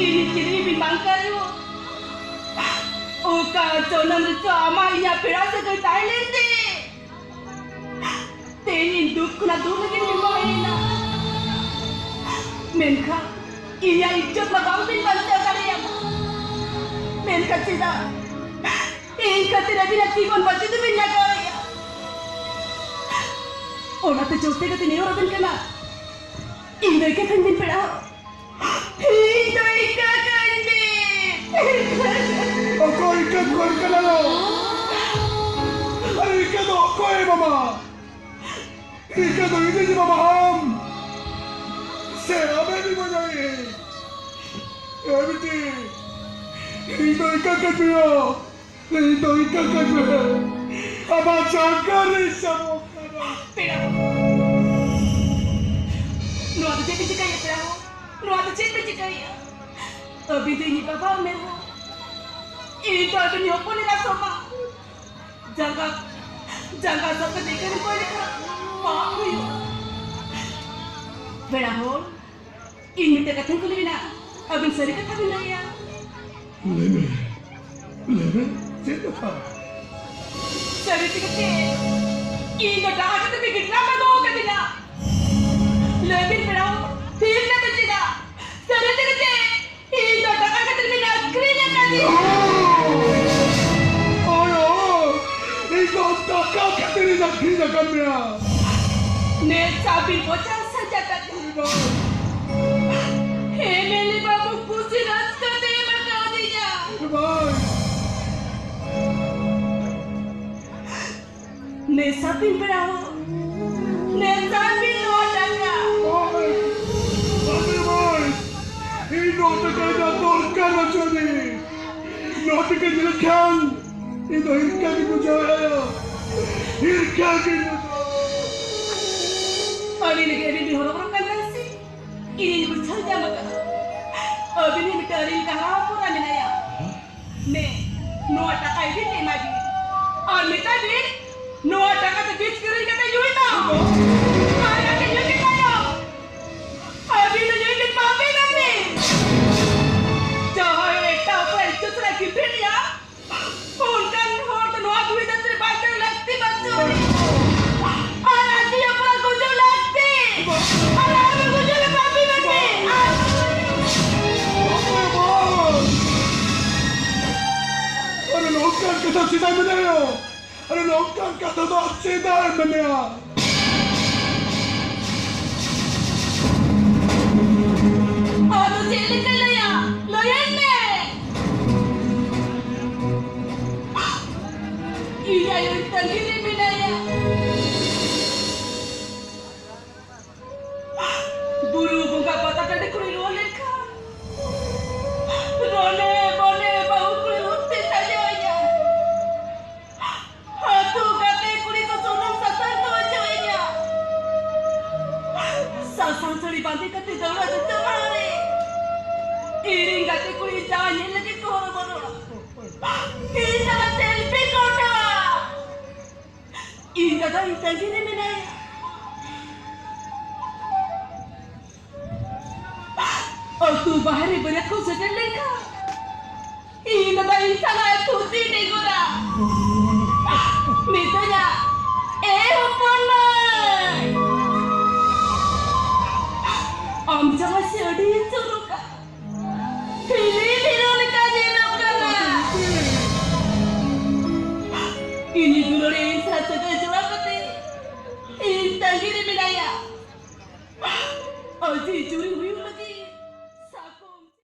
ᱤᱧ ᱪᱤᱞᱤ ᱵᱤᱱ ᱵᱟᱝ ᱠᱟᱱ ᱨᱮᱦᱚᱸ, ᱚᱠᱟ ᱡᱚᱱᱚᱢ ᱨᱮᱪᱚ ᱟᱢᱟᱜ ᱤᱧᱟᱹᱜ ᱯᱮᱲᱟ ᱥᱟᱹᱜᱟᱹᱭ ᱛᱟᱦᱮᱸ ᱞᱮᱱ ᱛᱮ ᱛᱮᱦᱮᱧ ᱤᱧ ᱫᱩᱠ ᱠᱷᱚᱱᱟᱜ ᱫᱩᱠ ᱨᱮᱜᱮᱧ ᱵᱤᱢᱟᱹ ᱦᱮᱡ ᱮᱱᱟ᱾ ᱢᱮᱱᱠᱷᱟᱱ ᱤᱧᱟᱹᱜ ᱤᱡᱽᱡᱚᱛ ᱢᱟ ᱵᱟᱝ ᱵᱤᱱ ᱵᱟᱧᱪᱟᱣ ᱫᱟᱲᱮᱭᱟᱜᱼᱟ᱾ ᱢᱮᱱᱠᱷᱟᱱ ᱪᱮᱫᱟᱜ ᱤᱧ ᱠᱷᱟᱹᱛᱤᱨ ᱟᱹᱵᱤᱱᱟᱜ ᱡᱤᱵᱚᱱ ᱵᱟᱹᱪᱤ ᱫᱚᱵᱤᱱ ᱞᱟᱜᱟᱣᱮᱫᱼᱟ? ᱚᱱᱟᱛᱮ ᱡᱚᱛᱮ ᱠᱟᱛᱮ ᱱᱮᱦᱚᱨ ᱟᱵᱮᱱ ᱠᱟᱱᱟ, ᱤᱧ ᱫᱚ ᱤᱠᱟᱹ ᱠᱟᱹᱧ ᱵᱤᱱ ᱯᱮᱲᱟ ᱦᱚᱲ᱾ ᱤᱧ ᱫᱚ ᱤᱠᱟᱹ ᱠᱟᱹᱧ ᱵᱤᱱ᱾ ᱚᱠᱚᱭ ᱤᱠᱟᱹ ᱠᱚ ᱠᱟᱱᱟ ᱫᱚ? ᱟᱨ ᱤᱠᱟᱹ ᱫᱚ ᱚᱠᱚᱭ ᱮᱢᱟᱢᱟ? ᱤᱠᱟᱹ ᱫᱚ ᱤᱧᱤᱧ ᱮᱢᱟᱢᱟ ᱟᱢ᱾ ᱥᱮ ᱟᱢᱮᱢ ᱮᱢᱟᱹᱧᱟ ᱤᱧ? ᱮ ᱵᱤᱴᱤ, ᱤᱧ ᱫᱚ ᱤᱠᱟᱹ ᱠᱟᱹᱧ ᱯᱮᱲᱟ᱾ ᱤᱧ ᱫᱚ ᱤᱠᱟᱹ ᱠᱟᱹᱧ ᱯᱮᱲᱟ᱾ ᱟᱢᱟᱜ ᱡᱟᱸᱜᱟ ᱨᱮ ᱥᱟᱵᱚᱜ ᱠᱟᱱᱟ᱾ ᱯᱮᱲᱟ᱾ ᱱᱚᱣᱟ ᱫᱚ ᱪᱮᱫ ᱯᱮ ᱪᱤᱠᱟᱹᱭᱮᱫ ᱯᱮᱲᱟ? ᱱᱚᱣᱟ ᱫᱚ ᱪᱮᱫ ᱯᱮ ᱪᱤᱠᱟᱹᱭᱮᱫᱼᱟ? ᱟᱹᱵᱤᱱ ᱫᱚ ᱤᱧᱤᱡ ᱵᱟᱵᱟ ᱩᱢᱮᱨ ᱦᱚᱲ᱾ ᱤᱧ ᱫᱚ ᱟᱹᱵᱤᱱ ᱦᱚᱯᱚᱱ ᱮᱨᱟ ᱥᱚᱢᱟᱱ᱾ ᱡᱟᱸᱜᱟ, ᱡᱟᱸᱜᱟ ᱥᱟᱵ ᱠᱟᱛᱮ ᱤᱠᱟᱹ ᱨᱮ ᱠᱚᱭ ᱞᱮᱠᱷᱟᱱ ᱯᱟᱯ ᱦᱩᱭᱩᱜᱼᱟ᱾ ᱯᱮᱲᱟ ᱦᱚᱲ, ᱤᱧ ᱢᱤᱫᱴᱮᱱ ᱠᱟᱛᱷᱟᱧ ᱠᱩᱞᱤ ᱵᱤᱱᱟ, ᱟᱹᱵᱤᱱ ᱥᱟᱹᱨᱤ ᱠᱟᱛᱷᱟ ᱵᱤᱱ ᱞᱟᱹᱭᱟ? ᱞᱟᱹᱭ ᱢᱮ, ᱞᱟᱹᱭ ᱢᱮ, ᱪᱮᱫ ᱠᱟᱛᱷᱟ? ᱥᱟᱹᱨᱤ ᱛᱮᱜᱮ ᱪᱮᱫ? ᱤᱧ ᱫᱚ ᱰᱟᱦᱟᱨ ᱠᱟᱛᱮ ᱯᱮ ᱜᱤᱰᱨᱟ ᱠᱟᱜᱚ ᱠᱟᱫᱤᱧᱟ᱾ ᱞᱟᱹᱭ ᱵᱤᱱ ᱯᱮᱲᱟ ᱦᱚᱲ, ᱛᱷᱤᱨ ᱞᱮ ᱢᱮ ᱪᱮᱫᱟᱜ? ᱥᱟᱹᱨᱤ ᱛᱮᱜᱮ ᱪᱮᱫ? ᱤᱧ ᱫᱚ ᱰᱟᱦᱟᱨ ᱠᱟᱛᱮ ᱵᱤᱱ ᱟᱹᱠᱷᱨᱤᱧ ᱟᱠᱟᱫᱤᱧᱟ᱾ ᱳᱭ, ᱳᱭ, ᱤᱧ ᱫᱚ ᱴᱟᱠᱟ ᱠᱷᱟᱹᱛᱤᱨ ᱤᱧ ᱟᱹᱠᱷᱨᱤᱧ ᱟᱠᱟᱫ ᱢᱮᱭᱟ᱾ ᱱᱮᱥ ᱟᱹᱵᱤᱱ ᱯᱚᱪᱟᱥ ᱦᱟᱡᱟᱨ ᱴᱟᱠᱟ᱾ ᱮᱢ ᱮᱞ ᱮ ᱵᱟᱹᱵᱩ ᱠᱩᱥᱤ ᱨᱟᱹᱥᱠᱟᱹ ᱛᱮ ᱮᱢ ᱠᱟᱣᱫᱤᱧᱟ᱾ ᱵᱟᱝ᱾ ᱱᱮᱥᱟ ᱵᱤᱱ ᱯᱮᱲᱟ ᱦᱚᱲ, ᱱᱮᱥᱟ ᱵᱤᱱ ᱱᱚᱣᱟ ᱴᱟᱠᱟ᱾ ᱵᱟᱝ, ᱵᱟᱝ, ᱵᱟᱝ᱾ ᱤᱧ ᱱᱚᱣᱟ ᱴᱟᱠᱟ ᱨᱮᱭᱟᱜ ᱫᱚᱨᱠᱟᱨ ᱵᱟᱹᱪᱩᱜ ᱟᱹᱱᱤᱡ᱾ ᱱᱚᱣᱟ ᱴᱟᱠᱟ ᱧᱮᱞ ᱞᱮᱠᱷᱟᱱ ᱤᱧ ᱫᱚ ᱦᱤᱨᱠᱟᱹ ᱜᱤᱧ ᱵᱩᱡᱷᱟᱹᱣᱮᱫᱼᱟ᱾ ᱦᱤᱨᱠᱟᱹ ᱜᱤᱧ ᱵᱩᱡᱷᱟᱹᱣᱟ᱾ ᱟᱹᱰᱤ ᱞᱟᱹᱜᱤᱫ ᱟᱹᱰᱤ ᱦᱚᱨᱚᱵᱚᱨᱚ ᱠᱟᱱ ᱛᱟᱦᱮᱸ ᱥᱮ? ᱤᱧᱤᱧ ᱵᱩᱡᱷᱟᱹᱣ ᱧᱟᱢ ᱟᱠᱟᱫᱟ᱾ ᱦᱟᱨᱟ ᱦᱚᱯᱚᱱ ᱨᱮ ᱢᱮᱱᱟᱭᱟ᱾ ᱱᱮ, ᱱᱚᱣᱟ ᱴᱟᱠᱟ ᱤᱫᱤ ᱛᱮ ᱮᱢᱟᱭ ᱵᱤᱱ᱾ ᱟᱨ ᱢᱮᱛᱟᱭ ᱵᱤᱱ, ᱱᱚᱣᱟ ᱴᱟᱠᱟ ᱛᱮ ᱵᱤᱥ ᱠᱤᱨᱤᱧ ᱠᱟᱛᱮ ᱧᱩᱭ ᱛᱟᱢ᱾ ᱟᱨ ᱠᱟᱛᱮ ᱧᱩ ᱠᱮᱫ ᱛᱟᱭᱚᱢ, ᱟᱹᱵᱤᱱ ᱫᱚ ᱧᱩᱭ ᱵᱤᱱ ᱵᱟᱹᱜᱤ ᱠᱟᱜ ᱵᱤᱱ᱾ ᱡᱟᱦᱟᱸᱭ ᱮᱴᱟᱜ ᱚᱠᱚᱭ ᱤᱪᱪᱷᱟᱹ ᱥᱟᱞᱟᱜ ᱜᱤᱫᱽᱨᱟᱹ ᱨᱮᱭᱟᱜ, ᱚᱱᱠᱟᱱ ᱦᱚᱲ ᱫᱚ ᱱᱚᱣᱟ ᱫᱷᱩᱲᱤ ᱫᱷᱟᱹᱨᱛᱤ ᱨᱮ ᱵᱟᱧᱪᱟᱣ ᱞᱟᱹᱠᱛᱤ ᱵᱟᱹᱪᱩᱜ᱾ ᱟᱨ ᱟᱹᱰᱤ ᱦᱚᱯᱚᱱ ᱜᱩᱡᱩᱜ ᱞᱟᱹᱠᱛᱤ᱾ ᱟᱨ ᱟᱞᱚ ᱜᱩᱡᱩᱜ ᱞᱮ ᱵᱟᱹᱜᱤ ᱠᱟᱜ ᱵᱤᱱ᱾ ᱟᱨ ᱟᱨᱮ ᱱᱚᱝᱠᱟᱱ ᱠᱟᱛᱷᱟ ᱪᱮᱫᱟᱜ ᱢᱮᱱᱟᱭᱟ? ᱟᱨᱮ ᱱᱚᱝᱠᱟᱱ ᱠᱟᱛᱷᱟ ᱫᱚ ᱟᱢ ᱪᱮᱫᱟᱜ ᱮᱢ ᱢᱮᱱᱟ? ᱟᱫᱚ ᱪᱮᱫ ᱞᱮᱠᱟ ᱞᱟᱹᱭᱟ? ᱞᱟᱹᱭᱟᱹᱧ ᱢᱮ᱾ ᱤᱧ ᱟᱭᱳ ᱛᱟᱺᱜᱤ ᱨᱮ ᱢᱮᱱᱟᱭᱟ᱾ ᱵᱩᱨᱩ ᱵᱚᱸᱜᱟ ᱯᱟᱛᱟ ᱴᱟᱺᱰᱤ ᱠᱷᱚᱱᱤᱧ ᱨᱩᱣᱟᱹᱲ ᱞᱮᱱᱠᱷᱟᱱ, ᱨᱚᱱᱮ ᱵᱚᱱᱮ ᱵᱟᱹᱦᱩ ᱠᱩᱲᱤ ᱩᱨᱛᱤ ᱥᱟᱡᱟᱣᱤᱧᱟ᱾ ᱟᱹᱛᱩ ᱜᱟᱛᱮ ᱠᱩᱲᱤ ᱠᱚ ᱥᱩᱱᱩᱢ ᱥᱟᱥᱟᱝ ᱠᱚ ᱚᱡᱚᱜ ᱤᱧᱟ᱾ ᱥᱟᱥᱟᱝ ᱥᱟᱹᱲᱤ ᱵᱟᱸᱫᱮ ᱠᱟᱛᱮ ᱫᱟᱹᱣᱲᱟᱹ ᱫᱩᱛᱟᱹ ᱢᱟᱲᱟᱝ ᱨᱮ ᱤᱧ ᱨᱮᱱ ᱜᱟᱛᱮ ᱠᱩᱲᱤ ᱡᱟᱶᱟᱭ ᱧᱮᱞ ᱞᱟᱹᱜᱤᱫ ᱠᱚ ᱦᱚᱨᱚᱵᱚᱨᱚᱜᱼᱟ᱾ ᱤᱧ ᱥᱟᱞᱟᱜ ᱥᱮᱞᱯᱷᱤ ᱠᱚ ᱩᱴᱷᱟᱹᱣᱟ᱾ ᱤᱧ ᱫᱟᱫᱟ ᱤᱧ ᱛᱟᱺᱜᱤ ᱨᱮ ᱢᱮᱱᱟᱭᱟ᱾ ᱟᱹᱛᱩ ᱵᱟᱦᱨᱮ ᱵᱟᱹᱨᱭᱟᱹᱛ ᱠᱚ ᱥᱮᱴᱮᱨ ᱞᱮᱱᱠᱷᱟᱱ, ᱤᱧ ᱫᱟᱫᱟ ᱤᱧ ᱥᱟᱞᱟᱜ ᱮ ᱛᱷᱩᱛᱤ ᱰᱮᱜᱚᱨᱟ᱾ ᱢᱮᱛᱟᱹᱧᱟ, "ᱮ ᱦᱚᱯᱚᱱ ᱢᱟᱹᱭ, ᱟᱢ ᱡᱟᱶᱟᱭ ᱥᱮ ᱟᱹᱰᱤ ᱪᱚᱨᱚᱠᱟ, ᱯᱷᱤᱞᱢ ᱦᱤᱨᱳ ᱞᱮᱠᱟ ᱧᱮᱞᱚᱜ ᱠᱟᱱᱟ᱾" ᱤᱧ ᱫᱩᱞᱟᱹᱲᱤᱭᱟᱹ ᱤᱧ ᱥᱟᱞᱟᱜ ᱥᱟᱹᱜᱟᱹᱭ ᱡᱚᱲᱟᱣ